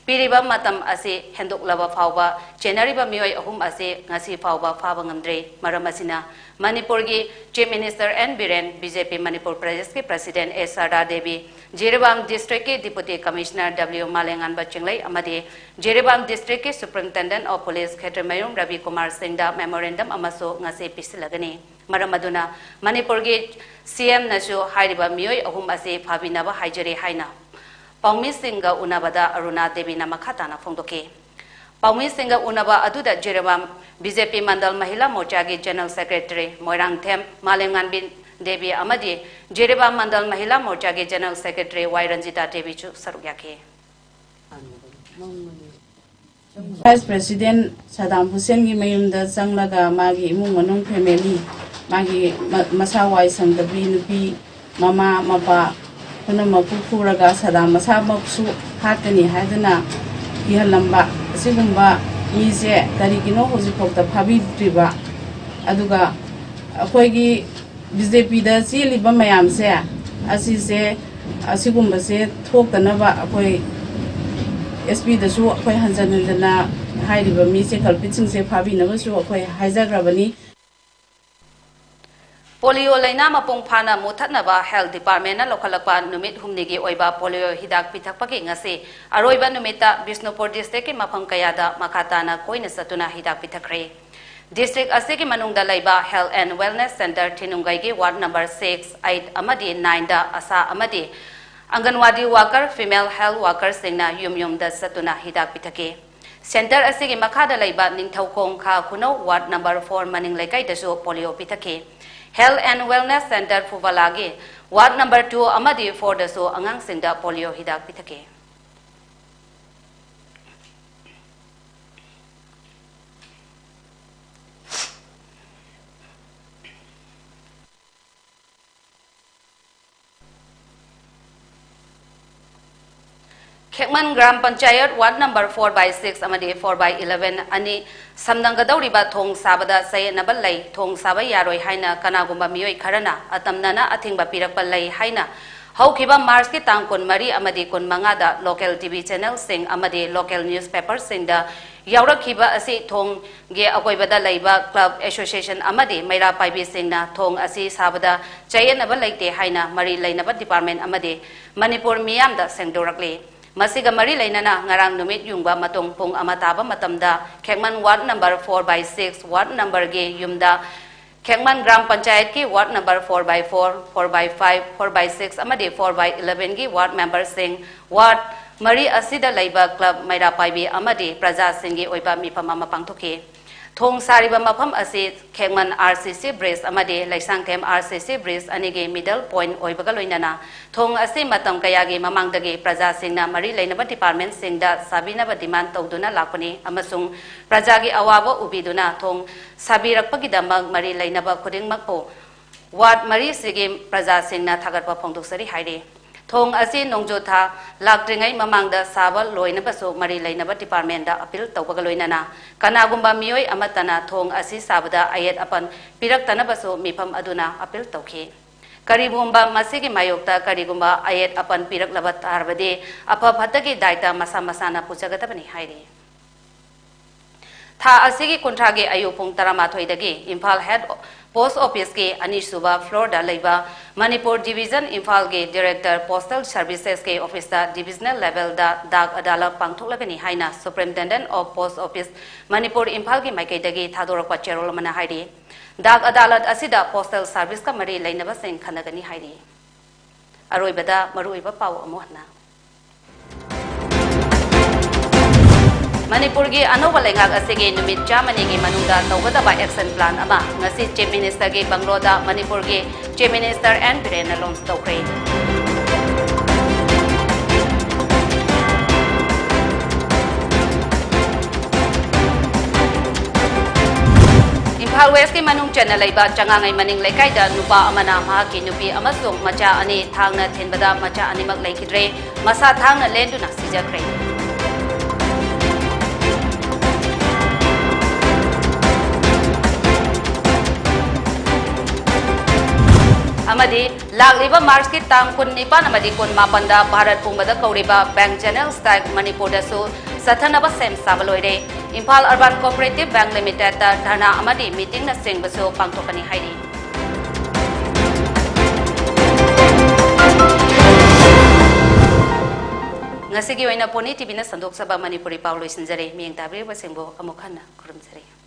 ꯄꯤꯔꯤꯕ ꯃꯇꯝ ꯑꯁꯤ ꯍꯦꯟꯗꯣꯛꯂꯕ ꯐꯥꯎꯕ ꯆꯦꯟꯅꯔꯤꯕ ꯃꯤꯑꯣꯏ ꯑꯍꯨꯝ ꯑꯁꯤ ꯉꯁꯤ ꯐꯥꯎꯕ ꯐꯥꯕ ꯉꯝꯗ꯭ꯔꯤ꯫ ꯃꯔꯝ ꯑꯁꯤꯅ ꯃꯅꯤꯄꯨꯔꯒꯤ chief minister N Biren, B J P Manipur ꯄ꯭ꯔꯗꯦꯁꯀꯤ ꯄ꯭ꯔꯁꯤꯗꯦꯟꯠ ꯑꯦ ꯁꯔꯗꯥ ꯗꯦꯕꯤ, ꯖꯤꯔꯤꯕꯥꯝ ꯗꯤꯁꯇ꯭ꯔꯤꯛꯀꯤ deputy commissioner W Malenganba Chinglei ꯑꯃꯗꯤ ꯖꯤꯔꯤꯕꯥꯝ ꯗꯤꯁꯇ꯭ꯔꯤꯛꯀꯤ superintendent of police Khetrimayum Rabi Kumar ꯁꯤꯡꯗ ꯃꯦꯃꯣꯔꯦꯟꯗꯝ ꯑꯃꯁꯨ ꯉꯁꯤ ꯄꯤꯁꯤꯜꯂꯒꯅꯤ꯫ ꯃꯔꯝ ꯑꯗꯨꯅ ꯃꯅꯤꯄꯨꯔꯒꯤ ꯁꯤ ꯑꯦꯝꯅꯁꯨ ꯍꯥꯏꯔꯤꯕ ꯃꯤꯑꯣꯏ ꯑꯍꯨꯝ ꯑꯁꯤ ꯐꯥꯕꯤꯅꯕ ꯍꯥꯏꯖꯔꯤ ꯍꯥꯏꯅ ꯄꯥꯎꯃꯤꯁꯤꯡꯒ ꯎꯅꯕꯗ ꯑꯔꯨꯅꯥ ꯗꯦꯕꯤꯅ ꯃꯈꯥ ꯇꯥꯅ ꯐꯣꯡꯗꯣꯛꯈꯤ꯫ ꯄꯥꯎꯃꯤꯁꯤꯡꯒ ꯎꯅꯕ ꯑꯗꯨꯗ ꯖꯤꯔꯤꯕꯥꯝ ꯕꯤ ꯖꯦ ꯄꯤ ꯃꯟꯗꯜ ꯃꯍꯤꯂꯥ ꯃꯣꯔꯆꯥꯒꯤ ꯖꯦꯅꯔꯦꯜ ꯁꯦꯀ꯭ꯔꯦꯇꯔꯤ ꯃꯣꯏꯔꯥꯡꯊꯦꯝ ꯃꯥꯂꯦꯝꯉꯥꯟꯕꯤ ꯗꯦꯕꯤ ꯑꯃꯗꯤ ꯖꯤꯔꯤꯕꯥꯝ ꯃꯟꯗꯜ ꯃꯍꯤꯂꯥ ꯃꯣꯔꯆꯥꯒꯤ ꯖꯦꯅꯔꯦꯜ ꯁꯦꯀ꯭ꯔꯦꯇꯔꯤ ꯋꯥꯏ ꯔꯟꯖꯤꯇꯥ ꯗꯦꯕꯤꯁꯨ ꯁꯔꯨꯛ ꯌꯥꯈꯤ꯫ ꯚꯥꯏꯁ ꯄ꯭ꯔꯦꯁꯤꯗꯦꯟꯠ ꯁꯗꯥꯝ ꯍꯨꯁꯦꯟꯒꯤ ꯃꯌꯨꯝꯗ ꯆꯪꯂꯒ ꯃꯥꯒꯤ ꯏꯃꯨꯡ ꯃꯅꯨꯡ ꯐꯦꯃꯤꯂꯤ, ꯃꯥꯒꯤ ꯃ-, ꯃꯁꯥ ꯋꯥꯏ ꯁꯪꯗꯕꯤ ꯅꯨꯄꯤ, ꯃꯃꯥ ꯃꯄꯥ ꯄꯨꯝꯅꯃꯛꯄꯨ ꯐꯨꯔꯒ ꯁꯗꯥꯝ ꯃꯁꯥꯃꯛꯁꯨ ꯍꯥꯠꯀꯅꯤ ꯍꯥꯏꯗꯨꯅ ꯀꯤꯍꯜꯂꯝꯕ ꯑꯁꯤꯒꯨꯝꯕ ꯃꯤꯁꯦ ꯀꯔꯤꯒꯤꯅꯣ ꯍꯧꯖꯤꯛꯐꯥꯎꯗ ꯐꯥꯕꯤꯗ꯭ꯔꯤꯕ? ꯑꯗꯨꯒ ꯑꯩꯈꯣꯏꯒꯤ ꯕꯤ ꯖꯦ ꯄꯤꯗ ꯆꯦꯜꯂꯤꯕ ꯃꯌꯥꯝꯁꯦ, ꯑꯁꯤꯁꯦ, ꯑꯁꯤꯒꯨꯝꯕꯁꯦ ꯊꯣꯛꯇꯅꯕ ꯑꯩꯈꯣꯏ ꯑꯦꯁ ꯄꯤꯗꯁꯨ ꯑꯩꯈꯣꯏ ꯍꯟꯖꯟ ꯍꯟꯖꯟꯅ ꯍꯥꯏꯔꯤꯕ ꯃꯤꯁꯦ culpritꯁꯤꯡꯁꯦ ꯐꯥꯕꯤꯅꯕꯁꯨ ꯑꯩꯈꯣꯏ ꯍꯥꯏꯖꯈ꯭ꯔꯕꯅꯤ꯫ ꯄꯣꯂꯤꯑꯣ ꯂꯥꯏꯅꯥ ꯃꯄꯨꯡ ꯐꯥꯅ ꯃꯨꯊꯠꯅꯕ Health Departmentꯅ ꯂꯧꯈꯠꯂꯛꯄ ꯅꯨꯃꯤꯠ ꯍꯨꯝꯅꯤꯒꯤ ꯑꯣꯏꯕ ꯄꯣꯂꯤꯑꯣ ꯍꯤꯗꯥꯛ ꯄꯤꯊꯛꯄꯒꯤ ꯉꯁꯤ ꯑꯔꯣꯏꯕ ꯅꯨꯃꯤꯠꯇ ꯕꯤꯁꯅꯨꯄꯨꯔ districtꯀꯤ ꯃꯐꯝ ꯀꯌꯥꯗ ꯃꯈꯥ ꯇꯥꯅ ꯀꯣꯏꯅ ꯆꯠꯇꯨꯅ ꯍꯤꯗꯥꯛ ꯄꯤꯊꯛꯈ꯭ꯔꯦ꯫ District ꯑꯁꯤꯒꯤ ꯃꯅꯨꯡꯗ ꯂꯩꯕ Health and Wellness Centre ꯊꯤꯅꯨꯡꯒꯩꯒꯤ ward number six, eight ꯑꯃꯗꯤ nineꯗ ꯑꯁꯥ ꯑꯃꯗꯤ ꯑꯪꯒꯟꯋꯥꯗꯤ worker, female health workerꯁꯤꯡꯅ ꯌꯨꯝ ꯌꯨꯝꯗ ꯆꯠꯇꯨꯅ ꯍꯤꯗꯥꯛ ꯄꯤꯊꯛꯈꯤ꯫ Centre ꯑꯁꯤꯒꯤ ꯃꯈꯥꯗ ꯂꯩꯕ ꯅꯤꯡꯊꯧꯈꯣꯡ ꯈꯥ ꯈꯨꯅꯧ ward number four ꯃꯅꯤꯡ ꯂꯩꯀꯥꯏꯗꯁꯨ ꯄꯣꯂꯤꯑꯣ ꯄꯤꯊꯛꯈꯤ꯫ Health and Wellness Centre ꯐꯨꯕꯂꯥꯒꯤ ward number two ꯑꯃꯗꯤ fourꯗꯁꯨ ꯑꯉꯥꯡꯁꯤꯡꯗ ꯄꯣꯂꯤꯑꯣ ꯍꯤꯗꯥꯛ ꯄꯤꯊꯛꯈꯤ꯫ Khekman gram panchayat ward number four by six ꯑꯃꯗꯤ four by eleven ꯑꯅꯤ ꯁꯝꯅꯒꯗꯧꯔꯤꯕ ꯊꯣꯡ ꯁꯥꯕꯗ ꯆꯌꯦꯠꯅꯕ ꯂꯩ꯫ ꯊꯣꯡ ꯁꯥꯕ ꯌꯥꯔꯣꯏ ꯍꯥꯏꯅ ꯀꯅꯥꯒꯨꯝꯕ ꯃꯤꯑꯣꯏ ꯈꯔꯅ ꯑꯇꯝꯅꯅ ꯑꯊꯤꯡꯕ ꯄꯤꯔꯛꯄ ꯂꯩ ꯍꯥꯏꯅ ꯍꯧꯈꯤꯕ Marchꯀꯤ ꯇꯥꯡ ꯀꯨꯟꯃꯔꯤ ꯑꯃꯗꯤ ꯀꯨꯟꯃꯉꯥꯗ local TV channelꯁꯤꯡ ꯑꯃꯗꯤ local newspaperꯁꯤꯡꯗ ꯌꯥꯎꯔꯛꯈꯤꯕ ꯑꯁꯤ ꯊꯣꯡꯒꯤ ꯑꯀꯣꯏꯕꯗ ꯂꯩꯕ club, association ꯑꯃꯗꯤ ꯃꯩꯔꯥ ꯄꯥꯏꯕꯤꯁꯤꯡꯅ ꯊꯣꯡ ꯑꯁꯤ ꯁꯥꯕꯗ ꯆꯌꯦꯠꯅꯕ ꯂꯩꯇꯦ ꯍꯥꯏꯅ ꯃꯔꯤ ꯂꯩꯅꯕ department ꯑꯃꯗꯤ ꯃꯅꯤꯄꯨꯔ ꯃꯤꯌꯥꯝꯗ ꯁꯦꯡꯗꯣꯔꯛꯂꯤ꯫ ꯃꯁꯤꯒ ꯃꯔꯤ ꯂꯩꯅꯅ ꯉꯔꯥꯡ ꯅꯨꯃꯤꯠ ꯌꯨꯡꯕ ꯃꯇꯨꯡ ꯄꯨꯡ ꯑꯃ ꯇꯥꯕ ꯃꯇꯝꯗ ꯈꯦꯛꯃꯟ ward number four by six ward numberꯒꯤ ꯌꯨꯝꯗ ꯈꯦꯛꯃꯟ ꯒ꯭ꯔꯥꯝ ꯄꯟꯆꯥꯌꯠꯀꯤ ward number four by four, four by five, four by six ꯑꯃꯗꯤ four by elevenꯒꯤ ward memberꯁꯤꯡ, ward ꯃꯔꯤ ꯑꯁꯤꯗ ꯂꯩꯕ club, ꯃꯩꯔꯥ ꯄꯥꯏꯕꯤ ꯑꯃꯗꯤ ꯄ꯭ꯔꯖꯥꯁꯤꯡꯒꯤ ꯑꯣꯏꯕ ꯃꯤꯐꯝ ꯑꯃ ꯄꯥꯡꯊꯣꯛꯈꯤ꯫ ꯊꯣꯡ ꯁꯥꯔꯤꯕ ꯃꯐꯝ ꯑꯁꯤ ꯈꯦꯛꯃꯟ RCC bridge ꯑꯃꯗꯤ ꯂꯩꯁꯥꯡꯊꯦꯝ RCC bridge ꯑꯅꯤꯒꯤ middle point ꯑꯣꯏꯕꯒ ꯂꯣꯏꯅꯅ ꯊꯣꯡ ꯑꯁꯤ ꯃꯇꯝ ꯀꯌꯥꯒꯤ ꯃꯃꯥꯡꯗꯒꯤ ꯄ꯭ꯔꯖꯥꯁꯤꯡꯅ ꯃꯔꯤ ꯂꯩꯅꯕ departmentꯁꯤꯡꯗ ꯁꯥꯕꯤꯅꯕ demand ꯇꯧꯗꯨꯅ ꯂꯥꯛꯄꯅꯤ ꯑꯃꯁꯨꯡ ꯄ꯭ꯔꯖꯥꯒꯤ ꯑꯋꯥꯕ ꯎꯕꯤꯗꯨꯅ ꯊꯣꯡ ꯁꯥꯕꯤꯔꯛꯄꯒꯤꯗꯃꯛ ꯃꯔꯤ ꯂꯩꯅꯕ ꯈꯨꯗꯤꯡꯃꯛꯄꯨ ward ꯃꯔꯤꯁꯤꯒꯤ ꯄ꯭ꯔꯖꯥꯁꯤꯡꯅ ꯊꯥꯒꯠꯄ ꯐꯣꯡꯗꯣꯛꯆꯔꯤ ꯍꯥꯏꯔꯤ꯫ ꯊꯣꯡ ꯑꯁꯤ ꯅꯣꯡꯖꯨ ꯊꯥ ꯂꯥꯛꯇ꯭ꯔꯤꯉꯩ ꯃꯃꯥꯡꯗ ꯁꯥꯕ ꯂꯣꯏꯅꯕꯁꯨ ꯃꯔꯤ ꯂꯩꯅꯕ departmentꯗ appeal ꯇꯧꯕꯒ ꯂꯣꯏꯅꯅ ꯀꯅꯥꯒꯨꯝꯕ ꯃꯤꯑꯣꯏ ꯑꯃꯠꯇꯅ ꯊꯣꯡ ꯑꯁꯤ ꯁꯥꯕꯗ ꯑꯌꯦꯠ ꯑꯄꯟ ꯄꯤꯔꯛꯇꯅꯕꯁꯨ ꯃꯤꯐꯝ ꯑꯗꯨꯅ appeal ꯇꯧꯈꯤ꯫ ꯀꯔꯤꯒꯨꯝꯕ ꯃꯁꯤꯒꯤ ꯃꯥꯌꯣꯛꯇ ꯀꯔꯤꯒꯨꯝꯕ ꯑꯌꯦꯠ ꯑꯄꯟ ꯄꯤꯔꯛꯂꯕ ꯇꯥꯔꯕꯗꯤ ꯑꯐ ꯐꯠꯇꯒꯤ ꯗꯥꯏꯇ ꯃꯁꯥ ꯃꯁꯥꯅ ꯄꯨꯖꯒꯗꯕꯅꯤ ꯍꯥꯏꯔꯤ꯫ ꯊꯥ ꯑꯁꯤꯒꯤ ꯀꯨꯟꯊ꯭ꯔꯥꯒꯤ ꯑꯌꯨꯛ ꯄꯨꯡ ꯇꯔꯥꯃꯥꯊꯣꯏꯗꯒꯤ ꯏꯝꯐꯥꯜ ꯍꯦꯗ ꯄꯣꯁ ꯑꯣꯐꯤꯁꯀꯤ ꯑꯅꯤꯁꯨꯕ ꯐ꯭ꯂꯣꯔꯗ ꯂꯩꯕ ꯃꯅꯤꯄꯨꯔ ꯗꯤꯕꯤꯖꯟ ꯏꯝꯐꯥꯜꯒꯤ ꯗꯤꯔꯦꯛꯇꯔ ꯄꯣꯁꯇꯦꯜ ꯁꯔꯚꯤꯁꯦꯁꯀꯤ ꯑꯣꯐꯤꯁꯇ ꯗꯤꯕꯤꯖꯅꯦꯜ ꯂꯦꯚꯦꯜꯗ ꯗꯥꯛ ꯑꯗꯥꯂꯠ ꯄꯥꯡꯊꯣꯛꯂꯒꯅꯤ ꯍꯥꯏꯅ superintendent of post office Manipur ꯏꯝꯐꯥꯜꯒꯤ ꯃꯥꯏꯀꯩꯗꯒꯤ ꯊꯥꯗꯣꯔꯛꯄ ꯆꯦꯔꯣꯜ ꯑꯃꯅ ꯍꯥꯏꯔꯤ꯫ ꯗꯥꯛ ꯑꯗꯥꯂꯠ ꯑꯁꯤꯗ ꯄꯣꯁꯇꯦꯜ ꯁꯔꯚꯤꯁꯀ ꯃꯔꯤ ꯂꯩꯅꯕꯁꯤꯡ ꯈꯟꯅꯒꯅꯤ ꯍꯥꯏꯔꯤ꯫ ꯑꯔꯣꯏꯕꯗ ꯃꯔꯨꯑꯣꯏꯕ ꯄꯥꯎ ꯑꯃꯨꯛ ꯍꯟꯅ꯫ ꯃꯅꯤꯄꯨꯔꯒꯤ ꯑꯅꯧꯕ ꯂꯩꯉꯥꯛ ꯑꯁꯤꯒꯤ ꯅꯨꯃꯤꯠ ꯆꯥꯝꯃꯅꯤꯒꯤ ꯃꯅꯨꯡꯗ ꯇꯧꯒꯗꯕ action plan ꯑꯃ ꯉꯁꯤ Chief Ministerꯒꯤ ꯕꯪꯒ꯭ꯂꯣꯗ ꯃꯅꯤꯄꯨꯔꯒꯤ Chief Minister N ꯕꯤꯔꯦꯟꯅ launch ꯇꯧꯈ꯭ꯔꯦ꯫ ꯏꯝꯐꯥꯜ ꯋꯦꯁꯀꯤ ꯃꯅꯨꯡ ꯆꯟꯅ ꯂꯩꯕ ꯆꯉꯥꯡꯉꯩ ꯃꯅꯤꯡ ꯂꯩꯀꯥꯏꯗ ꯅꯨꯄꯥ ꯑꯃꯅ ꯃꯍꯥꯛꯀꯤ ꯅꯨꯄꯤ ꯑꯃꯁꯨꯡ ꯃꯆꯥ ꯑꯅꯤ ꯊꯥꯡꯅ ꯊꯤꯟꯕꯗ ꯃꯆꯥ ꯑꯅꯤꯃꯛ ꯂꯩꯈꯤꯗ꯭ꯔꯦ꯫ ꯃꯁꯥ ꯊꯥꯡꯅ ꯂꯦꯟꯗꯨꯅ ꯁꯤꯖꯈ꯭ꯔꯦ꯫ ꯑꯃꯗꯤ ꯂꯥꯛꯂꯤꯕ ꯃꯥꯔꯆꯀꯤ ꯇꯥꯡ ꯀꯨꯟꯅꯤꯄꯥꯟ ꯑꯃꯗꯤ ꯀꯨꯟꯃꯥꯄꯟꯗ ꯚꯥꯔꯠ ꯄꯨꯝꯕꯗ ꯀꯧꯔꯤꯕ bank general strike ꯃꯅꯤꯄꯨꯔꯗꯁꯨ ꯆꯠꯊꯅꯕ ꯁꯦꯝ ꯁꯥꯕ ꯂꯣꯏꯔꯦ꯫ ꯏꯝꯐꯥꯜ Urban Cooperative Bank Limitedꯇ ꯙꯔꯅꯥ ꯑꯃꯗꯤ meetingꯅꯆꯤꯡꯕꯁꯨ ꯄꯥꯡꯊꯣꯛꯀꯅꯤ ꯍꯥꯏꯔꯤ꯫ ꯉꯁꯤꯒꯤ ꯑꯣꯏꯅ Pony TVꯅ ꯁꯟꯗꯣꯛꯆꯕ ꯃꯅꯤꯄꯨꯔꯤ ꯄꯥꯎ ꯂꯣꯏꯁꯤꯟꯖꯔꯦ꯫ ꯃꯤꯠꯌꯦꯡ ꯇꯥꯕꯤꯔꯤꯕꯁꯤꯡꯕꯨ ꯑꯃꯨꯛ ꯍꯟꯅ ꯈꯨꯔꯨꯝꯖꯔꯤ꯫